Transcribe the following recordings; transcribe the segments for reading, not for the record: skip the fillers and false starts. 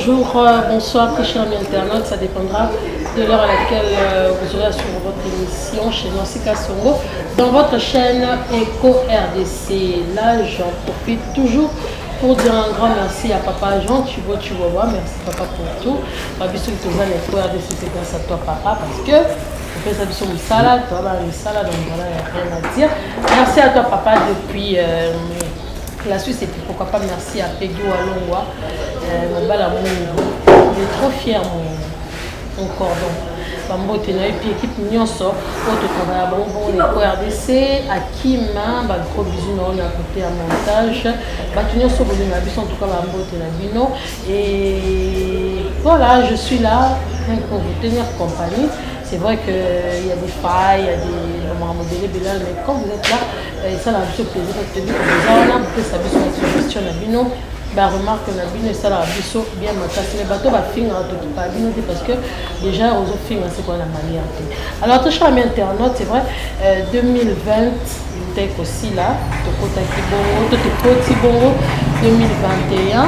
Bonjour, bonsoir, très chers amis internautes. Ça dépendra de l'heure à laquelle vous aurez à suivre votre émission chez Nancy Kassongo dans votre chaîne Eco RDC. Là, j'en profite toujours pour dire un grand merci à papa Jean Thibaut Chihuahua. Merci papa pour tout. Babiso toza na Eco RDC, c'est grâce à toi papa parce que opesa biso mosala, toi ba misala, donc voilà, y a rien à dire. Merci à toi papa depuis la Suisse et puis pourquoi pas merci à Peggy Walongwa, mobala Mungu. Il est trop fier mon cordon. Bambote na ye puis équipe nyonso oyo totravailla bango bongo na Eco RDC, Akim, ba gros bisous na oyo na côté ya montage. Bato nyonso bolinga biso, en tout cas bambote na bino. Et voilà, je suis là hein, pour vous tenir compagnie. C'est vrai qu'il y a des failles, il y a des moments ebele, mais quand vous êtes là, esalaka biso plaisir parce que boza wana, bopesa biso basuggestion na bino, baremarque na bino, esalaka biso bien makasi. Mais bato bafingaka, tokipaka bino te parce que déjà ozofinga, c'est quoi la manière te. Alors, très cher ami internaute, c'est vrai, 2020 te kosila, tokotaki bongo to tokoti bongo 2021,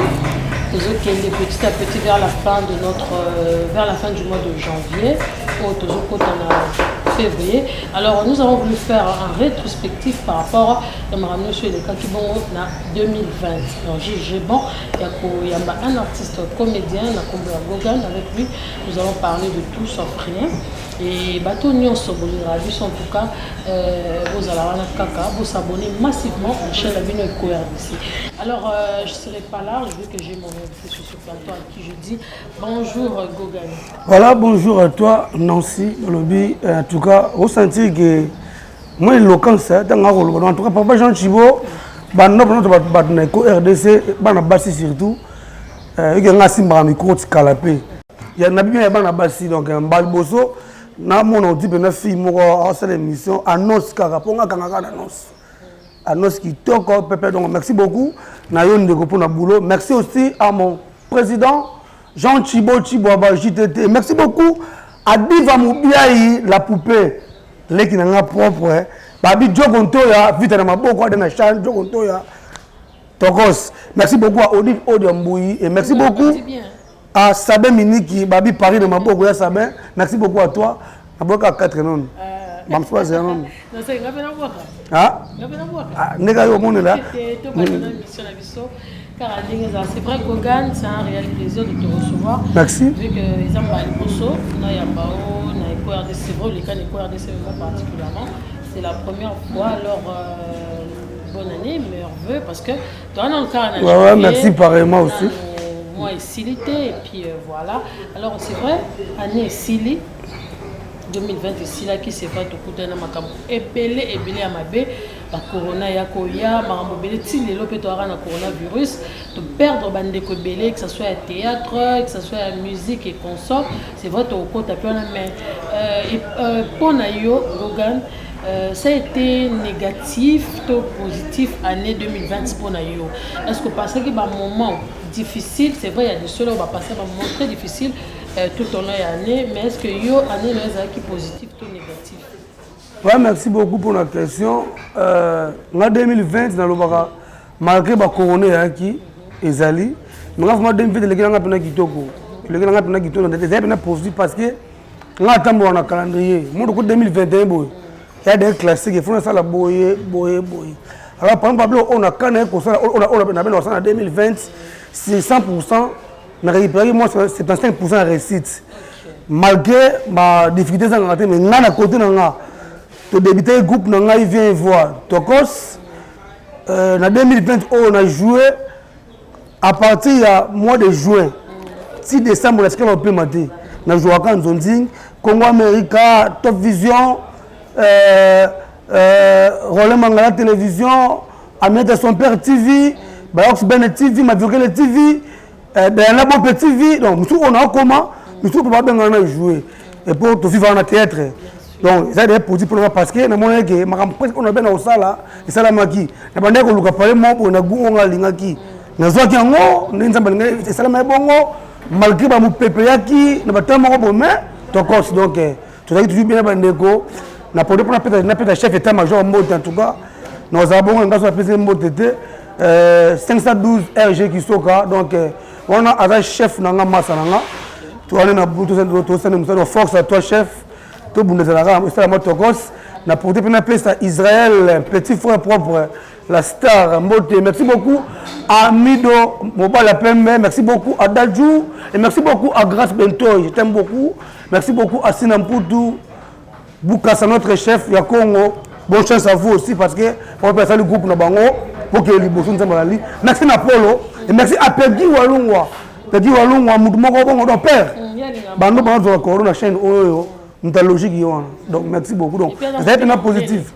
tozokende petit à petit vers la fin de notre vers la fin du mois de janvier oyo tozokota na février. Alors nous avons voulu faire un rétrospectif par rapport ya makambo nyonso elekaki bongo na 2020. Donc j'ai bon ya koyamba un artiste comédien na kombo ya Gogan. Avec lui, nous allons parler de tout sauf rien. Et bato nyonso bolingaka biso, en tout cas bozala wana kaka, bosabonner massivement na chaîne na bino Eco RDC. Alors je serai pas là vu que j'ai mon invité sur ce plateau à qui je dis bonjour, Gogan. Voilà, bonjour à toi Nancy. Olobi, en tout cas ressentir que moi éloquence ntango akoloba. En tout cas papa Jean Chibo, banda mpona bato na Eco RDC, bana basi surtout, eke nga asimbaka micro tikala mpe na bibia ya bana basi. Donc mbala liboso namona oti mpena fille moko asala émission, annonce kaka mpo nga akanga kaka na annonce kitoko pepe. Donc merci beaucoup na yo ndeko mpona boulot. Merci aussi à mon président Jean Chibo Chibwaba JTT. Merci beaucoup à Diva Moubiaï, la poupée leki na nga propre, babi Djoko Ntoya vita na maboko ade na chan Djoko Ntoya Tokos. Merci beaucoup à Odile Odia Mbouyi et merci beaucoup à Sabin Miniki, babi Paris na maboko ya Sabin. Merci beaucoup à toi. Naboka 4 nono bamosusu azela nono. Ndenge yo omonela. Kaka ndenge ezala, c'est vrai, Gogan, c'est un réel plaisir de te recevoir. Merci. Vu que eza mbala liboso na yamba o na Eco RDC, c'est vrai, oleka na Eco RDC, mais moi particulièrement c'est la première fois. Alors bonne année, meilleurs vœux, parce que toi dans le cas na ouais, merci pareillement aussi. Moi esili te et puis voilà. Alors c'est vrai, année esili, 2020 esilaki. C'est vrai, tokutani na makambo ebele ebele ya mabe, bacorona ya koya, makambo ebele. Ti lelo mpe toyaka na coronavirus, toperdre bandeko ebele, que ça soit ya théâtre, que ça soit ya musique et consort. C'est vrai, tokokota mpe wana, mais mpo na yo Gogan, ça a été négatif to positif année 2020 mpo na yo? Est ce que opasaki bamoment difficile? C'est vrai, il y a des seuls oyo bapasa bamoment très difficile tout au long ya année, mais est ce que yo année na yo ezalaki positif to négatif? Ouais, merci beaucoup pour la question. Nga 2020 nalobaka, malgré bacorona eyaki ezali, mais nga vraiment 2020 eleki nanga mpena kitoko, eleki nanga mpena kitoko, ezali mpena positif parce que nga atambola na calendrier moto ko 2021 boye ya de classique, efo nasala boye boye boye. Alors par exemple babiloko oyo nakana ye kosala, oyo na bena kosala na 2020, c'est 100, na récupéraki moi 75 ya réussite, malgré badifficulté ezangaka te. Mais nga na côté na nga, todébute groupe na ngai Vient Voir Tokos na 2020 oyo na joué à partir ya mois de juin ti décembre, natikala opema te. Nazwaka Nzonzing, Congo America, Top Vision, Roland Mangala Télévision, Aminata Son Père TV, Bayox Ben TV, Maviokele TV, Dayana Bope TV. Donc mosusu oyo naokoma, mosusu mpe babengana na jouer et pour tovivre na théâtre. Donc eza deya positif mpona parce que namoni eke makambo presque oyo nabe na kosala esalamaki. Na bandaki koluka pale moko boye na gu oyo nga alingaki, nazwaki yango nde Nzambe alingaki esalamaki bongo, malgré bamopepe yaki na batala moko boye, mais tokos. Donc tozalaki toujours bien na bandeko na pode mpona napeta chef état major mbote. En tout cas nazala bongo, nga so napesi mbote te. 512 RG Kisoka. Donc wana aza chef na nga, masa na nga, towana na tosani mosala. Force à toi, chef. Tobunda, ezalaka esalama tokos na porte mpe napesa Israël, petit frère propre, la star, mbote. Merci beaucoup à Mido Mobala Pembe, merci beaucoup à Dadju et merci beaucoup à Grâce Bentoy, je t'aime beaucoup. Merci beaucoup à Sina Mputu Bukasa, notre chef ya Congo. Bonne chance à vous aussi, parce que on peut le groupe na bango pour que liboso nzambe azali. Merci na Polo et merci à Peggy Walungwa, Peggy Walungwa, mutu moko bongo. Donc père bando bango koro na chaîne oyo, moto logique ye wana. Donc merci beaucoup. Donc ezali mpena positif,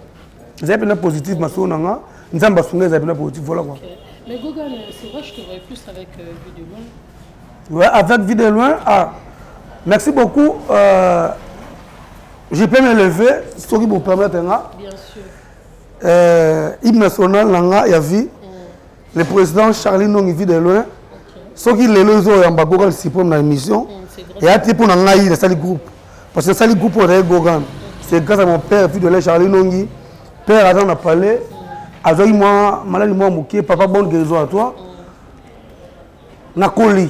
ezali mpena positif. Masolo na nga, Nzambe asunga, ezali mpena positif. Voilà quoi. Mais Gogan, c'est vrai, je te voyais plus avec Vue de loin. Ouais, avec Vue de loin. Ah, merci beaucoup. Je peux me lever, ce qui vous permet. Bien sûr. Hymne national na nga ya vie, le président Charlie Nongi, Vue de loin. Soki lelo ezoyamba Gogan Suprême na émission, eya te mpo na ngai nasali groupe, parce que nasali groupe oyo azali Gogan, c'est grâce à mon père, Vue de loin, Charlie Nongi. Père aza na palais, azwaki mwa malali mwa moke. Papa, bonne guérison à toi. Nakoli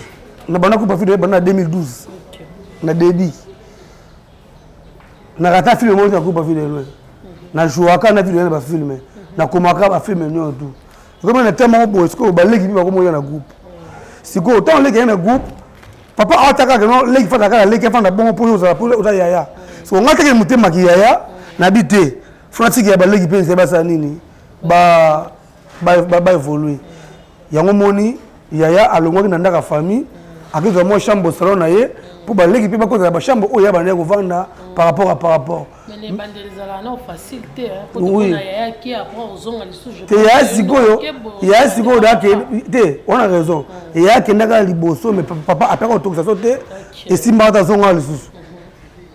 na banda kupa Vue de loin banda na 2012. Na début nakata film moko na groupe Vue de loin, najouaka na Vue de loin na bafilm, nakomaka bafilm nyonso tout. Ekomi na temps moko boye, sikoyo baleki mpe bakomoya na groupe. Sikoyo ntango leki aye na groupe, papa awataka keno leki fanda kaka, leki afanda bongo mpo ozala mpo oza yaya. So nga teke motemaki yaya nabi te, fona tiki ya baleki mpe nzela basala nini, baévolue. Yango moni yaya alongwaki na ndako ya famille, akozwa mwa chambre, salon na ye, mpo baleki mpe bakozala bachambre oyo ya bandaki kovanda par rapport. Oui. Te, yaya sikoyo dake te, wana raison. Yaya akendaka liboso, mais papa apeka kotokisa so te, esimbaka te, azongaka lisusu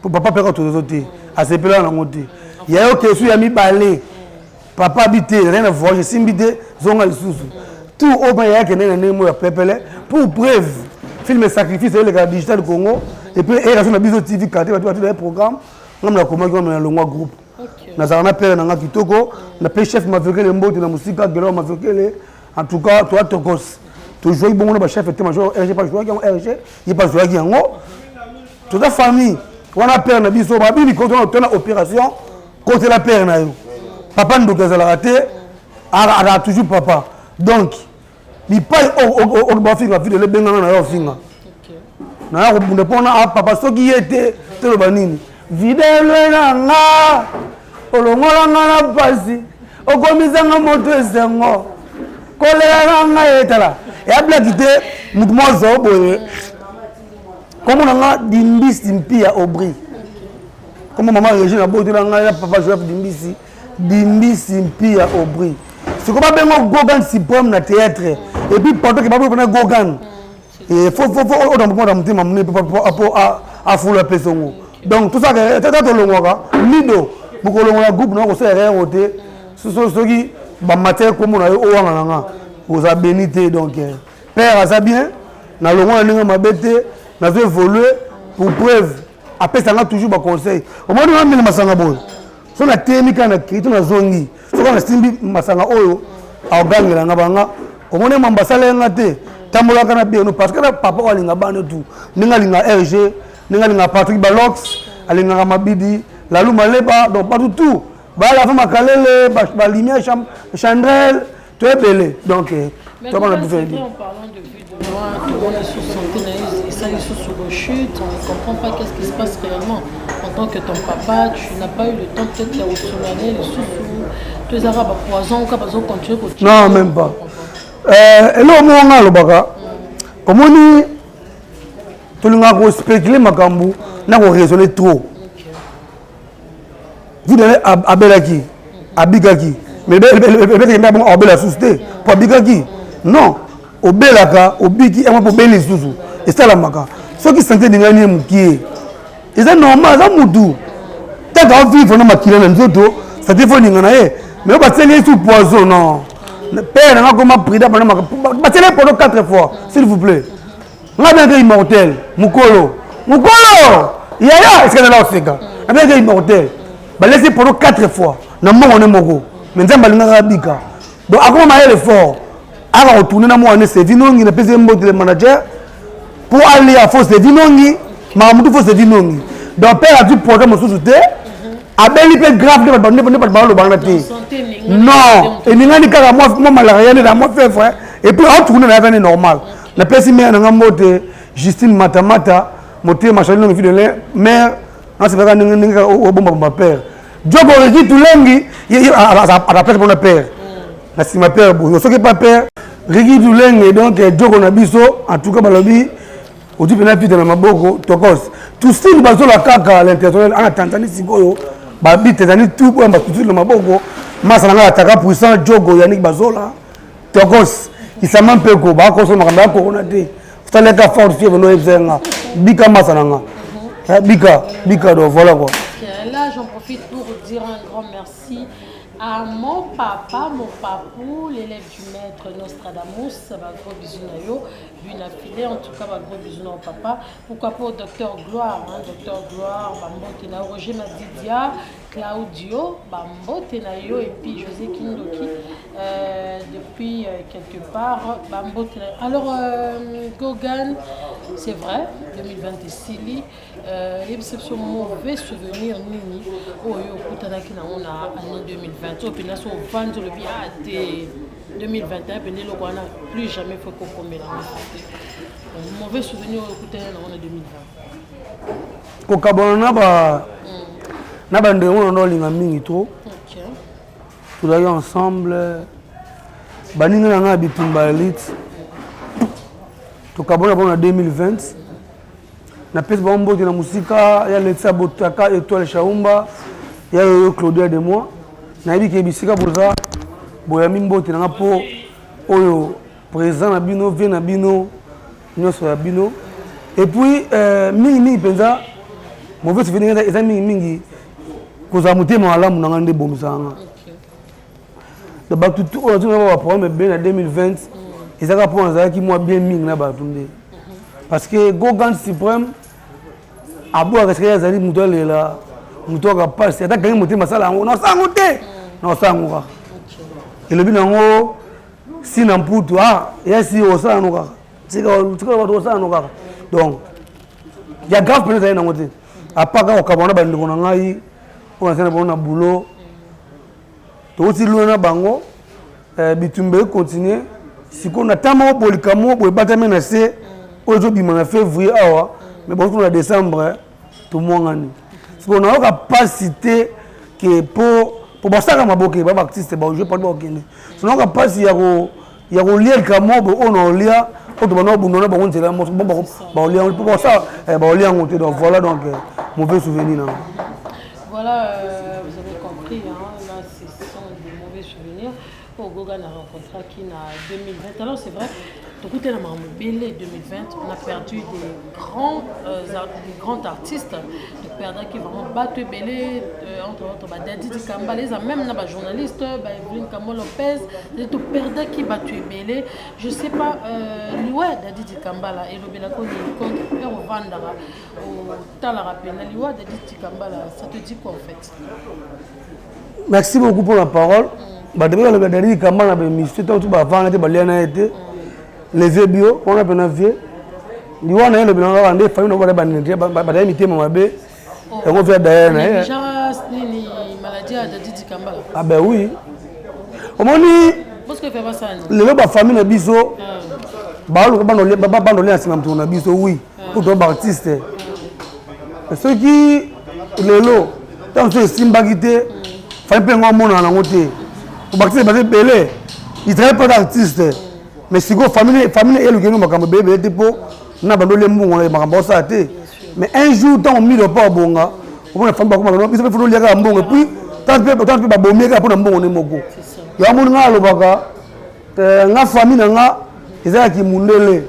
po papa apeka kotokisa so te, asepelaka nango te. Yaya okesu ya mibale, papa abi te, azali na voyage, esimbi te, zonga lisusu. Tout oyo mpe yaya akendaki na ndenge moko ya pepele. Pour preuve, film Sacrifice eyeleka Digital Congo et puis eyeleka na biso TV kate bato bato programme. Ngam nakomaki wana na longwa groupe, nazalaka na pere na nga kitoko na pe chef Mavekele, mbote na mosika gelo Mavekele. En tout cas toa tokos, tozwaki bongo na bachef te, major RG pa zwaki yango, RG ye pa zwaki yango. Toza famille wana, pere na biso babimi to na opération kotela pere na yo. Papa ndoki azalaka te, azalaka toujours papa. Donc bipai oyo bafinga videle, ebenganga na yo, ofinga naya kobunda mpona papa. Soki ye te, toloba nini? Videle na nga, olongola nga na pasi, okomisanga moto esengo, kolela na ngai etala ya blaki te. Motu moko azwa boye, kombo na nga Dimbisi Mpia Aubry, kombo mama Régine abotela ngai na papa Joseph Dimbisi, Dimbisi Mpia Aubry. Sikoyo babengo Gogan Suprême na théâtre et puis pendant ke baboyi mpona Gogan, faut motema monene po afula apesa yango. Donc tosaka tata, tolongwaka mido mokolongola groupe na kosala erreur te. Soki bamatière kombo na yo owanga na nga, oza béni te. Donc père aza bien, nalongwa na ndenge mabe te, nazo évolue. Pour preuve, apesanga toujours baconseil. Omoni nga ndenge masanga boye, so nateyemi kaka na kri to nazongi, soki nasimbi masanga oyo aogangelanga banga, omoni mambo asalenga te, tambolaka na bino, parce que na papa oyo alinga bana tu ndenge alinga RG, ndenge alinga Patrick Balox, alingaka Mabidi Lalu Maleba. Donc bato tout bayala fa makalele, balumière chandrel to ebele. Donc tobana biso. En parlant de Vue de loin, tout le monde est sous santé, esali sous rechute, on ne comprend pas qu'est-ce qui se passe réellement. En tant que ton papa, tu n'as pas eu le temps peut-être ya kosolane lisusu to ezaka bapoison oka bazocontinue? Non, même pas. Eloko moko nga alobaka, omoni, tolingaka kospécule makambo na koraisonne trop. Videle abelaki, abikaki, mais ebetaki nda bongo abela susu te po abikaki. Non, obelaka, obiki yango mpo obeli lisusu, esalamaka. Soki santé elingani ye mokie, eza normal, aza mutu tant avivre na makila na nzoto, santé faut elinga na ye. Mais oyo batieli ye sous poison, non. Père nanga koma prida bana, batieli ye poison quatre fois, s'il vous plaît. Nga bengaki immortel, mokolo mokolo yaya esika nala oseka, nabengaki immortel. Balesi poison quatre fois na mbongo ne moko, mais Nzambe alingaka abika. Donc akoma mayele fort. Aka kotourne na mwana Sevi Nongi, napesi ye mbote le manager mpo alia fo Sevi Nongi, makambo tu fo Sevi Nongi. Donc père azwi programme mosusu te, abeli mpe grave nde bato nde bato balobana te. Non, eningani kaka mwa malaria nde na mwa fièvre, et puis aotourne na ye vene normal. Napesi mare na nga mbote, Justine Matamata Motema Charlie Nongi fidele mare, nasepelaka ndenge ndenge obombabomba père Jogo Regi Tulengi, aza mpona père na nsima père boyo soki pa père Rigi Tulenge. Donc Jogo na biso, en tout cas balobi ozwi mpena pite na maboko tokos tusili bazola kaka l'international ana Tanzanie. Sikoyo babi Tanzanie tout oyo batusili na maboko masa na ngai ataka puissant Jogo Yannick Bazola tokos isama mpeko bakoso makambo ya corona te, osaleka fort fièvre no oyebisa nga bika masa na nga bika bika. Donc voilà quoi. Là, j'en profite pour dire un grand merci à mon papa, mon papou, l'élève du maître Nostradamus. Bah, gros bisous na yo, but na filet, en tout cas, bah, gros bisous na papa. Pourquoi pas au docteur Gloire, hein, docteur Gloire, bambote na Roger Madidia, Claudio, bambote na yo, et puis José Kindoki, depuis quelque part, bambote na. Alors, Gogan, c'est vrai, 2020 esili, yebisa biso mauvais souvenir nini oyo okutanaki nango na année 2020, oyo mpenza so ovandi olobi a te, 2021 pende eloko wana plus jamais faut kokomela ngo te. Mauvais souvenir oyo okutani nango na 2020? Kokabwana na ba na bandeko ngo na olinga mingi trop. Tozalaki ensemble, baninga na ngai ya bitumba elite, tokabwana bango na 2020. Napesi bango mbote na mosika ya Letisa Botaka, Étoile Shaumba ya yoyo, Claudia de moi. Nayebi ke bisika boza boyami mbote na nga mpo oyo président na bino, vie na bino nyonso ya bino. Et puis mingimingi mpenza mauvais souvenir eza mingimingi kozala motema malamu na nga nde ebomisaka nga. Donc bato tu oyo nazonga baproblème ebele na 2020 ezaka mpo nazalaki mwa bien mingi na bato nde, parce que Gogan Suprême abwaka esika ye azali moto alela, moto aka pasi ata kangi motema asala yango, nasala yango te, nasala yango kaka elobi nango si na mputu ah ya si osala yango kaka, tika bato osala yango kaka. Donc ya grave mpenza ezali nango te, apaka kokabwana bandeko na ngai oyo nazali na bango na boulot, touti luna na bango, bitumba econtinue. Sikoyo na ntango moko bolika moko boye ebatami na se oyo ezobima na février awa, mais bozo na décembre tomwangani. Sikoyo nayoka mpasi te ke po basalaka maboke ba baartiste bajoue pardon bakokende. So nayoka mpasi ya kolia likambo boye oyo na olia oyo tobanda kobunda na bango nzela moso baolia yango mpo basala baolia yango te. Donc voilà, donc mauvais souvenir nango. Voilà, vous avez compris, hein, là, ce sont des mauvais souvenirs. Oyo Gogan a rencontré qui en 2020. Alors c'est vrai, donc na makambo 2020, on a perdu des grands artistes. De perdre qui vraiment bato ebele, entre autres ba Dadi Dikamba, les même na ba journaliste, ba Evelyne Kamo Lopez, to perdre qui bato ebele. Je sais pas, liwa Dadi Dikamba là elobela ko ni contre père ovandaka otalaka pena liwa Dadi Dikamba là, ça te dit quoi en fait? Merci beaucoup pour la parole. Bato mpe baloba Dadi Dikamba na baémission ntango tu bavanga te, balia na ye te leve bio wana mpena vie liwa na ye elobela kaka nde famille na bango badaye mitema mabe yango via daya na ye. Nini maladie ya Dadi Dikambala? Ah ben oui, omoni lelo bafamille na biso baluka bandolia na nsima moto na biso. Oui, po to baartiste soki lelo ntango so esimbaki te, famille mpe yango amonana nango te. Baartiste baza ebele, il travaille pas d'artiste, mais sikoyo famille eluki yango makambo ebele ebele te mpo na bandolia mbongo na makambo osala te. Mais un jour ntango milo mpo abonga, omona famille bakoma biso mpe fotolia kaka mbongo, et puis tant mpe babomi kaka mpona mbongo nde moko yango. Moni nga alobaka nga famille na nga ezalaki mundele,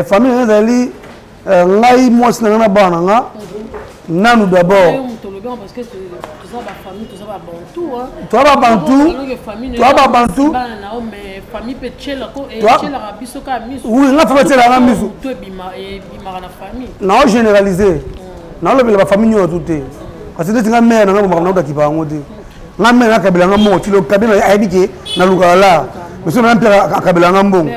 famille na nga ezali ngai, mwasi na nga na bana na nga nanu d'abord. Toza babantu, toza babantu. Oui, nga famille atielaka misu nao généraliser, naolobela bafamille nyonso tu te, parce que neti nga mare na nga bomakambo naotakipa yango te. Nga mare nakabela nga moko tilo kabila ayebi ke nalukaka la. Monsieur na mpe akabelanga mbongo.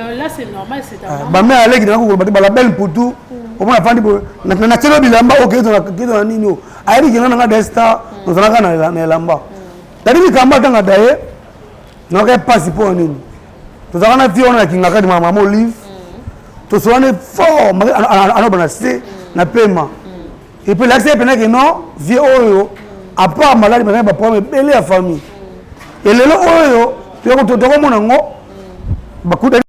Bame aleki nanga kokoloba te, balabel mputu omona afandi boye natielo bilamba okezo na nini o ayebi kenga nanga desta nozalaka na elamba tadi likambo atanga daye nayokaki mpasi mpo na nini. Tozalaka na vie wana ya Kingakati, mama Olive, tosolani fort anoba na se na pema et puis lakisa ye mpena ke non, vie oyo à part maladi bazali baproblème ebele ya famille. Elelo oyo tokomona yango bakutani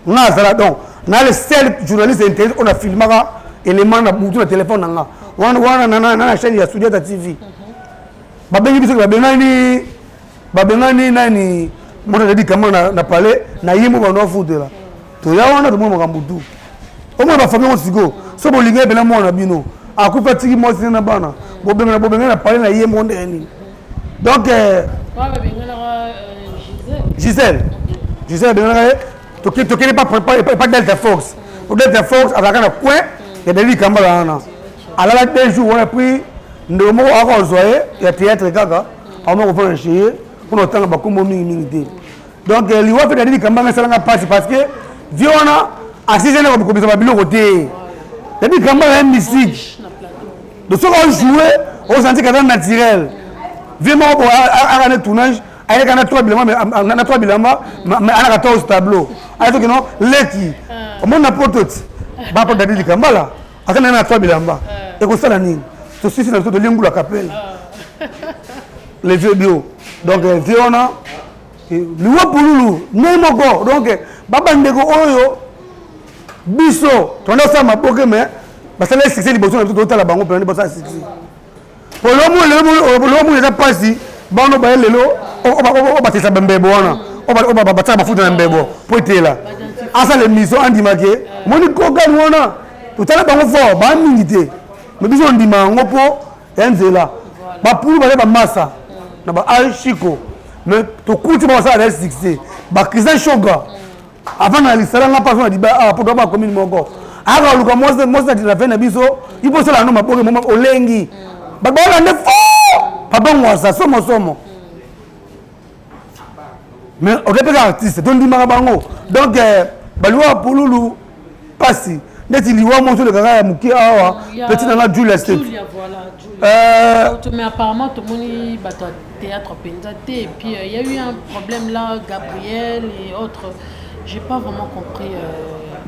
nga azala. Donc na le seul journaliste internet oyo na filmaka élément na butu na téléphone na nga wana wana na chaîne ya Sudiata TV. Babengi biso, babengani, babengani nani, moto azali kama na palais na ye mo bando afutela. Toya wana, tomona makambo tu, omona bafamille ngo. Sikoyo so bolingi epena mwana bino akufi, atiki mwasi na bana, bobengana, bobengani na palais na ye mo ndenge nini? Donc Gisèle, Gisèle abenganaka ye. Tokende pa Delta Force. Delta Force azalaka na coin ya David Kambala wana, alala 2 jours wana. Puis ndeko moko aka kozwa ye ya théâtre kaka aoma kofanda chez ye mpona kotanga bakombo mingimingi te. Donc liwa mpe David Kambala esalanga mpasi parce que vie wana asise na kobisa babiloko te. David Kambala ya mystique, donc soki ojoue osanti kaza naturel. Vie moko boye aka ne tournage, ayeka na trois bilamba, na trois bilamba, mais ana 14 tableau. Aya soki no leki omoni na poto ti bapo David Kambala aza na trois bilamba, ekosala nini? Tosisi na biso, toliengula kapele le vieux bio. Donc vieux wana liwa pululu ndenge moko. Donc babandeko oyo biso tonda osala maboke, mais basala succès liboso na biso, totala bango mpena nde basala succès. Po lomo eza mpasi, bano baye lelo oyo batesa bambebo wana, oyo batiaka mafuta na mbebo po etela, asala émission andimake omoni kokani wana. Totala bango fort, baa mingi te, mais biso ondima yango mpo ya nzela bapulu baza bamasa na ba Chiko, mais tokuti basala na succès. Bachristien Shoga avant na lisala nga mpaso na liba awa, mpo toa bacommune moko, aka luka mwasi, mwasi na fe na biso ipo osala no maboke moma olengi bato baolande fo papa Ngwasa somosomo, mais okepeka artiste tondimaka bango. Donc baliwa pululu mpasi neti liwa moso olekaka ya moke awa, petit nanga Julia State. Julia, voilà, Julia. Mais apparemment tomoni bato ya théâtre mpenza te. Et puis il y a eu un problème là, Gabriel et autres, j'ai pas vraiment compris.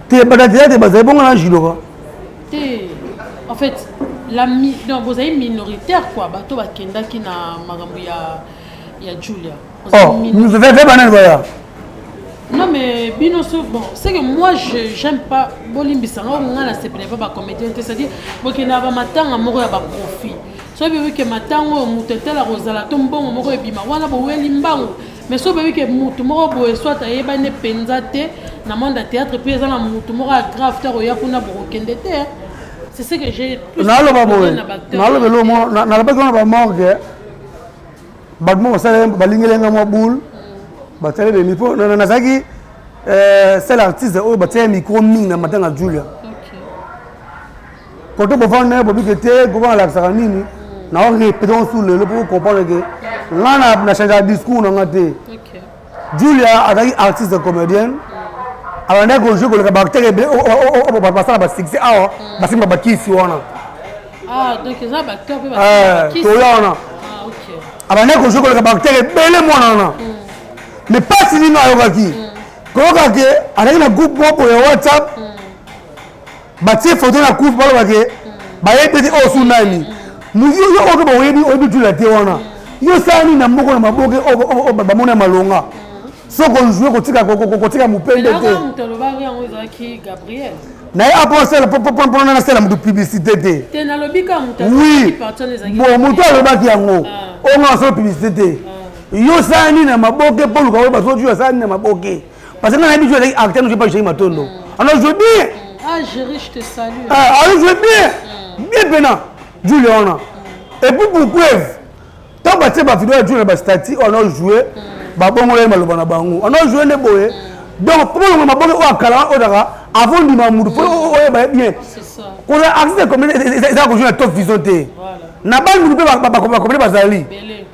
Te, bato ya théâtre bazali bongo na judoka. Te, en fait la mi non, bozali minoritaire quoi, bato bakendaki na makambo ya Julia. Oh, ve banani baya? Non, mais bino so, bon, c'est que moi je j'aime pas, bolimbisa nga, nga na sepela pas bacomédien te. C'est-à-dire bokendaka bamatanga moko ya baprofit, so boyebi ke matanga oyo moto etala kozala to mbongo moko ebima wana, boweli mbango. Mais so boyebi ke motu moko boye soit ayebani mpenza te na monde ya théâtre, puis eza na motu moko ya grave te akoya kuna, bokokende te. C'est ce que j'ai. Naloba boye, naloba eloko, nalobaki wana bamorgue, bato moko basala balingelenga mwa boule, batali bemi mpo nazalaki seul artiste oyo batia micro mingi na matanga Julia. Koto bofanda naye bobike te, kobanga alakisaka nini na répété su lelo mpo comprendre ke nga na changeaka discours na nga te. Julia azalaki artiste comédienne, abandaki kojouer koleka baacteur ebele oyo basala basuccès awa, basimba bakisi wana. Toya wana, abandaki kojouer koleka baacteur ebele mwana wana. Mais mpasi nini ayokaki koyoka ke azalaki na groupe moko ya WhatsApp, batie photo na couve, baloba ke bayebi te oyo su nani yo oyo baoyebi, oyebi Julia te wana. Yo sala nini na moko na maboke oyo bamona ya malonga soki ojouer kotika mopende te na ye apo mpona nasala motu publicité te. Oui, bon, motu alobaki yango oyo nga nasala publicité te. Yo sala nini na maboke mpo luka oyo bazo asala nini na maboke? Parce que nga nayebi jo azalaki acteur, no pas Géri Matondo, alors joue bien. Ah Géri, je te salue. Ah, alors joue bien bien pena Julia wana. Et puis pour preuve, ntango batie bavideo ya Julia na bastati oyo ana joue, babongola ye maloba na bango, ana joue nde boye. Donc mpo bolongola maboke oyo akala oyo kaka avant ndima mutu mpo oyeba ye bien, kozala artiste comédien eza kojouer na Top Vision te, na bandundu mpe bacomédien bazali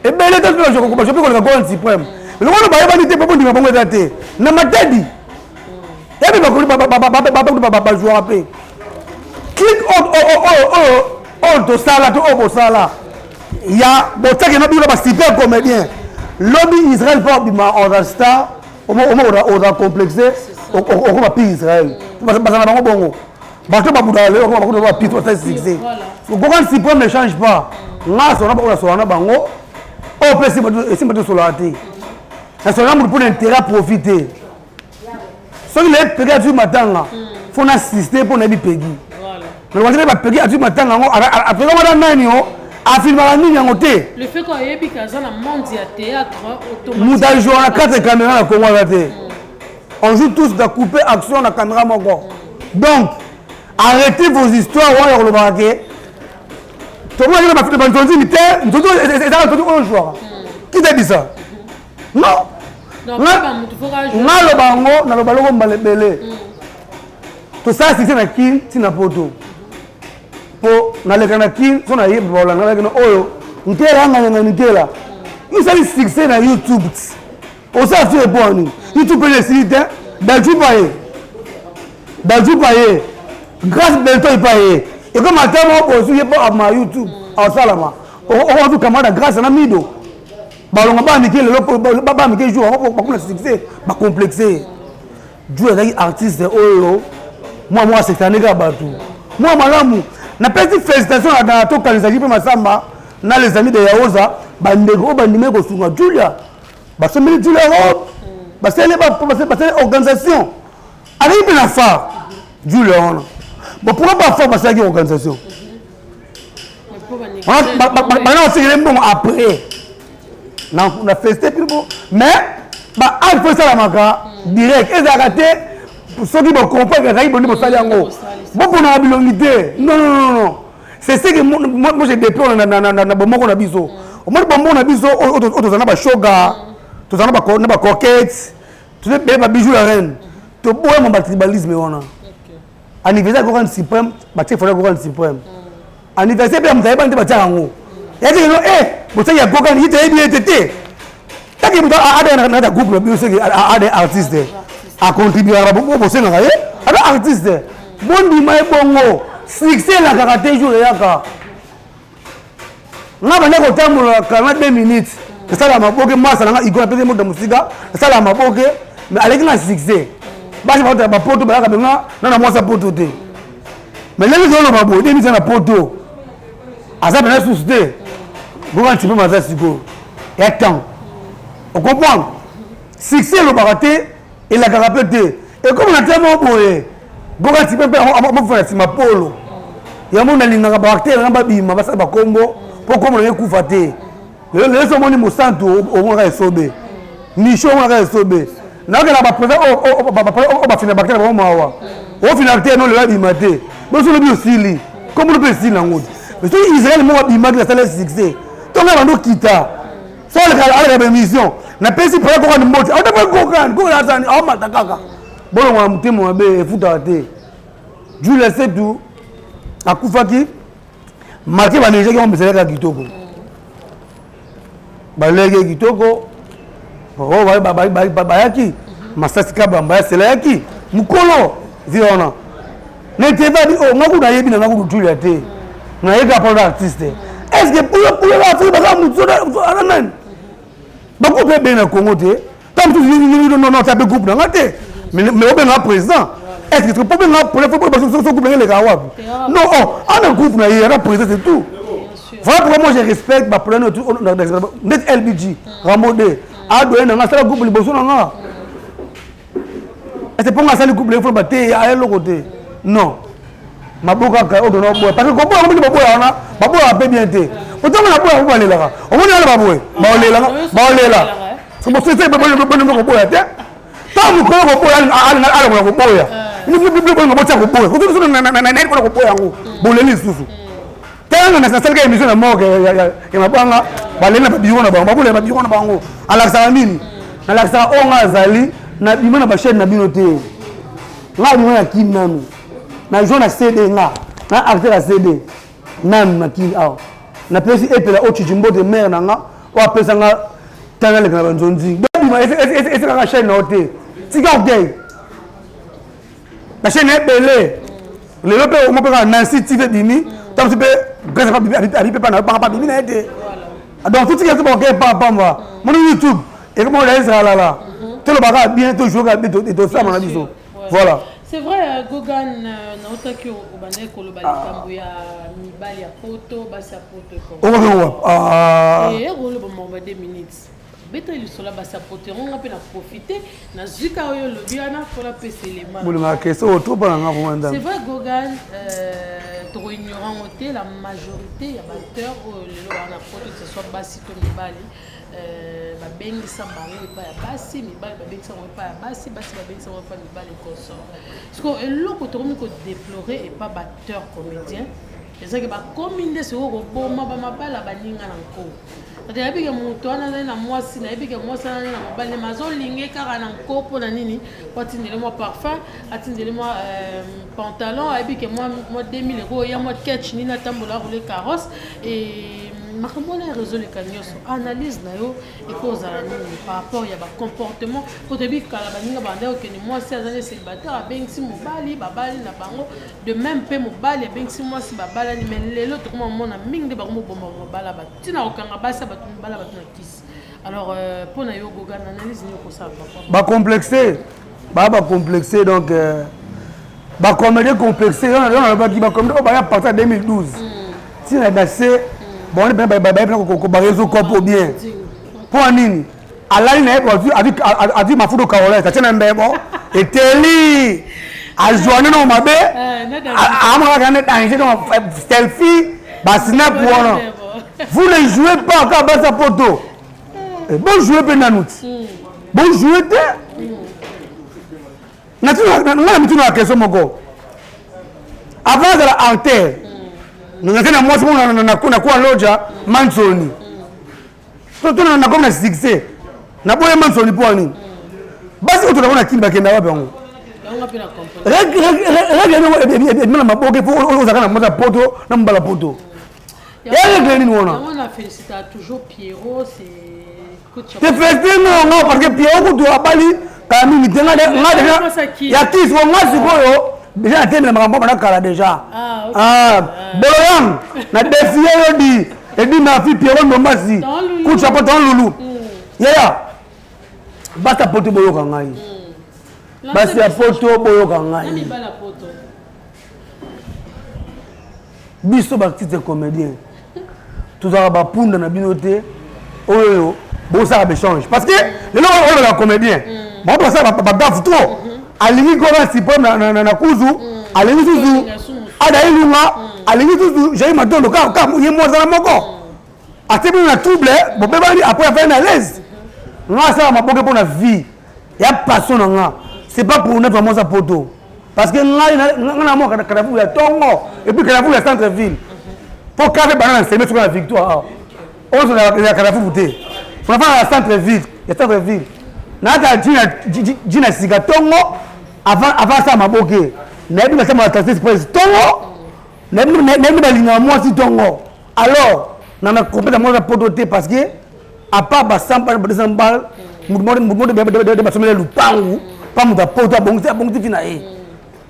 ebele te, mpe koleka Gold Suprême. Eloko wana bayebani te mpo bondima bango eza te na Matadi. Yabi bakoli bazwaka mpe clique oyo tosala to oyo bosala ya botiaki na bino ba super comédien. Lobi Israel mpo abima oza star, oza complexe, okoma pi Israel bazala bango bongo. Bato babudaka lelo bakoma bakuta ba pito basali succès. Gokan Supreme ne change pas. Nga sona bango, nasola na bango oyo mpe esimba tosolaka te. Nasola na moto mpo na intérêt profit te. Soki naye pegi azwi matanga, fo na assiste mpo nayebi pegi. Mais bapegi azwi matanga yango, apega wana nani o afilmaka nini yango te. Le fait qu'ayebi aza na monde ya théâtre. Moto ajoua na 4 caméra na Congo aza te. On joue tous na couper action na caméra moko. Donc arrêtez vos histoires wana ya kolobaka ke tomonaki na bafilme banzonzini te. Nzonzi ezaka nzonzi oyo jouaka. Qui t'a dit ça? Non, naloba yango, naloba loko mbala ebele. Tosala succès na Kin ntina Poto mpo naleka na Kin so nayebi baolanga nakino oyo nkela anganyanga nkela misali succès na YouTube. Osala fie epo nini? YouTube mpe esili te. Belju pa ye, Belju pa ye, Grâce Belto epa ye ekoma ata moko bozwi ye mpo abima YouTube aosalama. Okoki camarade Grâce na Mido balonga bana mike lelo, bana mike jour yango bakoma na succès, bacomplexe. Ju azalaki artiste oyo mwa mwa asekisaka kaka bato mwa malamu. Napesi félicitation na tokanisaki mpe Masamba na les amis de Yaoza, bandeko oyo bandimaki kosunga Julia, basombeli Julia robe, basali organisation. Azalaki mpe na phare Julia wana. Bon, pourquoi pas phare basalaki organisation bana basekele mbongo après na feste mpe? Mais baacte fo esalamaka direct, ezalaka te soki bocomprendre ezalaki bondi bosali yango, boponaka bilongi te. Non, non, non, c'est ce que moi je déplore na bomoko na biso. Omoni bomoko na biso oyo tozala na bashoga, tozala na bacoquette, toza ebele, babijou ya reine. Toboyama batribalisme wana. Anniversaire Gokan Suprême, batie foto ya Gokan Suprême. Anniversaire mpe ya moto ayebani te, batiaka yango yaki lelo e bosaki ya Gokan ye toyebi ye te te. Taki moto ada na kati ya groupe na bino, soki ada artiste acontribuaka, bosengaka ye aza artiste, bondima ye bongo. Succès elakaka te, jour eyaka. Nga banda kotambola 42 minutes, nasala maboke. Masa nanga Igo, napesi moto na mosika, nasala maboke, mais aleki na succès. Basi baotala bapoto bayaka benga na na mwasi ya poto te. Mais ndenge tozoloba boye, demisa na poto aza pena susu te. Goka Ntipe aza sikoyo ya temps, ocomprendre. Succès elobaka te, elakaka mpe te, ekomi na te moko boye. Goka Ntipe mpe amofa na nsima polo yango. Nalingaka baacteur nanga babima, basala bakombo mpo kombo nanga ekufa te. Lelo so omoni Mosantu, omonaka Esobe Misho, omonaka Esobe. Nakokela baprésident oyo bafina bacteur bango mawa. Ofina acteur no lelo abima te, boso lobi osili, kombo mpe esili nango te. Soki Israel moko abimaki, nasala succès, ntongo bando okita so aleka baémission. Napesi paya Kokani mbote, aotape Kokani, Kokani azani aomata kaka. Bolongola motema mabe, efutaka te. Julia Setu akufaki marke, banégaki yango, mesalaka kitoko, balege kitoko bayaki masasi kabamba ya sela yaki mokolo vi wana nete babi o nga kutu nayebi na nga kutu Julia te, nayeka mpona artiste. Est ce que puyo Afrique baza motu aza nani? Bagroupe ebele na Congo te. Ntango mosusu non, ata mpe groupe na nga te, mais obengaka président. Est ce que po benga so groupe nanga elekaka wapi? Non, oh, ana groupe na ye, ana président, c'est tout. Voilà pourquoi moi je respecte baproblème neti LBG Rambo d adoye na nga, asala groupe liboso na nga. Est ce mponga asali groupe lefo bate aya eloko te? Non, maboko kaka oyo tona boya, parce que koboya ngo baboya wana, baboyaka mpe bien te. Otango na boya ngo balelaka, omoni wana baboye baolelaka, baolela koboya te. Ntango mokolo koboya alongola koboya, bolingo botia koboya nayebi mpona koboya yango, boleli lisusu. Ntango nasalika émission na morgue ya mabanga, baleli na babiro na bango, babolela babiro na bango. Alakisaka nini? Nalakisaka oyo nga azali nabima na bachaîne na bino te. Nga abima na Kini nanu, na jour na CD, nga na acteur ya CD nanu na Kini awa. Napesi epela oyo chichi mbote mare na nga oyo apesanga ntango aleka na banzonzi. ebima esekaka chaîne na yo te. Tika orgueil, la chaîne ebele lelo mpe omo mpe kaka Nancy TV ebimi, ntango mpe Grâce abi mpe pana panga babimi na ye te. Donc totika so baorgueil pamba moni YouTube ekomona ezalala, tolobaka bien, tojoue kaka bien, tosalama na biso, voilà. C'est vrai, Gogan, naotaki obandaki koloba likambo ya mibali ya poto, basi ya poto. Okoloba makambo ya 2 minutes, beta lisolo ya basi ya poto yango. Nga mpe na profite, nazwika oyo olobi wana mpona pesa elema. Bolingaka question oyo trop mpona nga vraiment. C'est vrai, Gogan, tokoignore yango te, la majorité ya baacteur oyo lelo baa na poto, que ce soit basi to mibali, babengisa bango epai ya basi, mibali babengisa bango epai ya basi, basi babengisa bango epai ya mibali, consort. Parce que eloko tokomi kodéplorer epa baacteur comédien ezaki, bakomi nde sikoyo koboma bamabala baninga na nko. Ate nayebi ke moto wana azali na mwasi, nayebi ke mwasi wana azali na mobali, me azolinge kaka na nko. Mpo na nini? Po atindeli mwa parfum, atindeli mwa pantalon, ayebi ke mwa 2000 ekoya, mwa ketch nini, atambola, aroule carrosse. E makambo wana ya réseau nyonso, analyse na yo ekozala nini par rapport ya bacomportement? Po toyebi kala baninga banda okende, mwasi azali célibataire, abengisi mobali, babali na bango. De même mpe mobali abengisi mwasi, babalani. Mais lelo tokoma mona mingi nde bango mobomba mabala bato, ntina kokanga basi ya bato, mibala bato na kisi. Alors, mpo na yo Gogan, analyse nini okosala? Bacomplexe, baa bacomplexe. Donc bacomédien complexe yo nalobaki, bacomédien oyo baya partir ya 2012 ntina na se bango baye mpena bareseau kopo bien. Mpo na nini? Alali na ye, azwi mafuta Carolite, atie na mbebo, eteli, azwa nano mabe, amonaka ne danger. Donc selfie, basnap wana, vous ne jouez pas. Kaka basa poto, bojouer mpe nanu ti bojouer te. Nga na mituna ya question moko: avant azala acteur, naza na mwasi moko nakuwa loja Mansoni, to nakomi na succès, naboya Mansoni mpo nini? Basi oyo tozango na Kini bakenda wapi? Yango règle ebima na maboke po ozalaka na mwasi ya poto na mobala poto, ya règle nini wana? Te félicité nonga, parce que Pierrot kutu abali kala mingi te. Nga déjà ya kisi nga sikoyo déjà natemela makambo bana kala déjà. Boloyang na défier yo di edi mafi Pierrot Ndombasi kutu apo ton lulu yaya. Basi ya poto, boyoka ngai. Basi ya poto, boyoka ngai. Biso baartiste comédien tozalaka bapunda na bino te oyo bosala baéchange, parce que lelo oyo ba comédien bango basala bagaffes trop. Alingi kora suprême na kuzu, alingi susu Ada Ilunga, alingi susu Jai Matondo, kaka ye mwazala moko atie bino na trouble, bobebani, après afai na l'aise. Nga asala maboke mpo na vie ya passion na nga, c'est pas pour netre mwasa poto, parce que ngai nga na mwa Kadavu ya ntongo et puis Kadavu ya centre ville mpo kafe bana na nseme soki na Victoire oyo ya Kadavubu te, fonafana ya centre ville, ya centre ville nayaka ji na sika ntongo avant asala maboke. Nayebi nasala taxi express ntongo, nayebi balingaka mwasi ntongo. Alors nana compétence mwasi poto te, parce que à part ba 100 balles, ba 200 balles, mutu moko basomeli lupangu pa moto apoto abongisi fi na ye.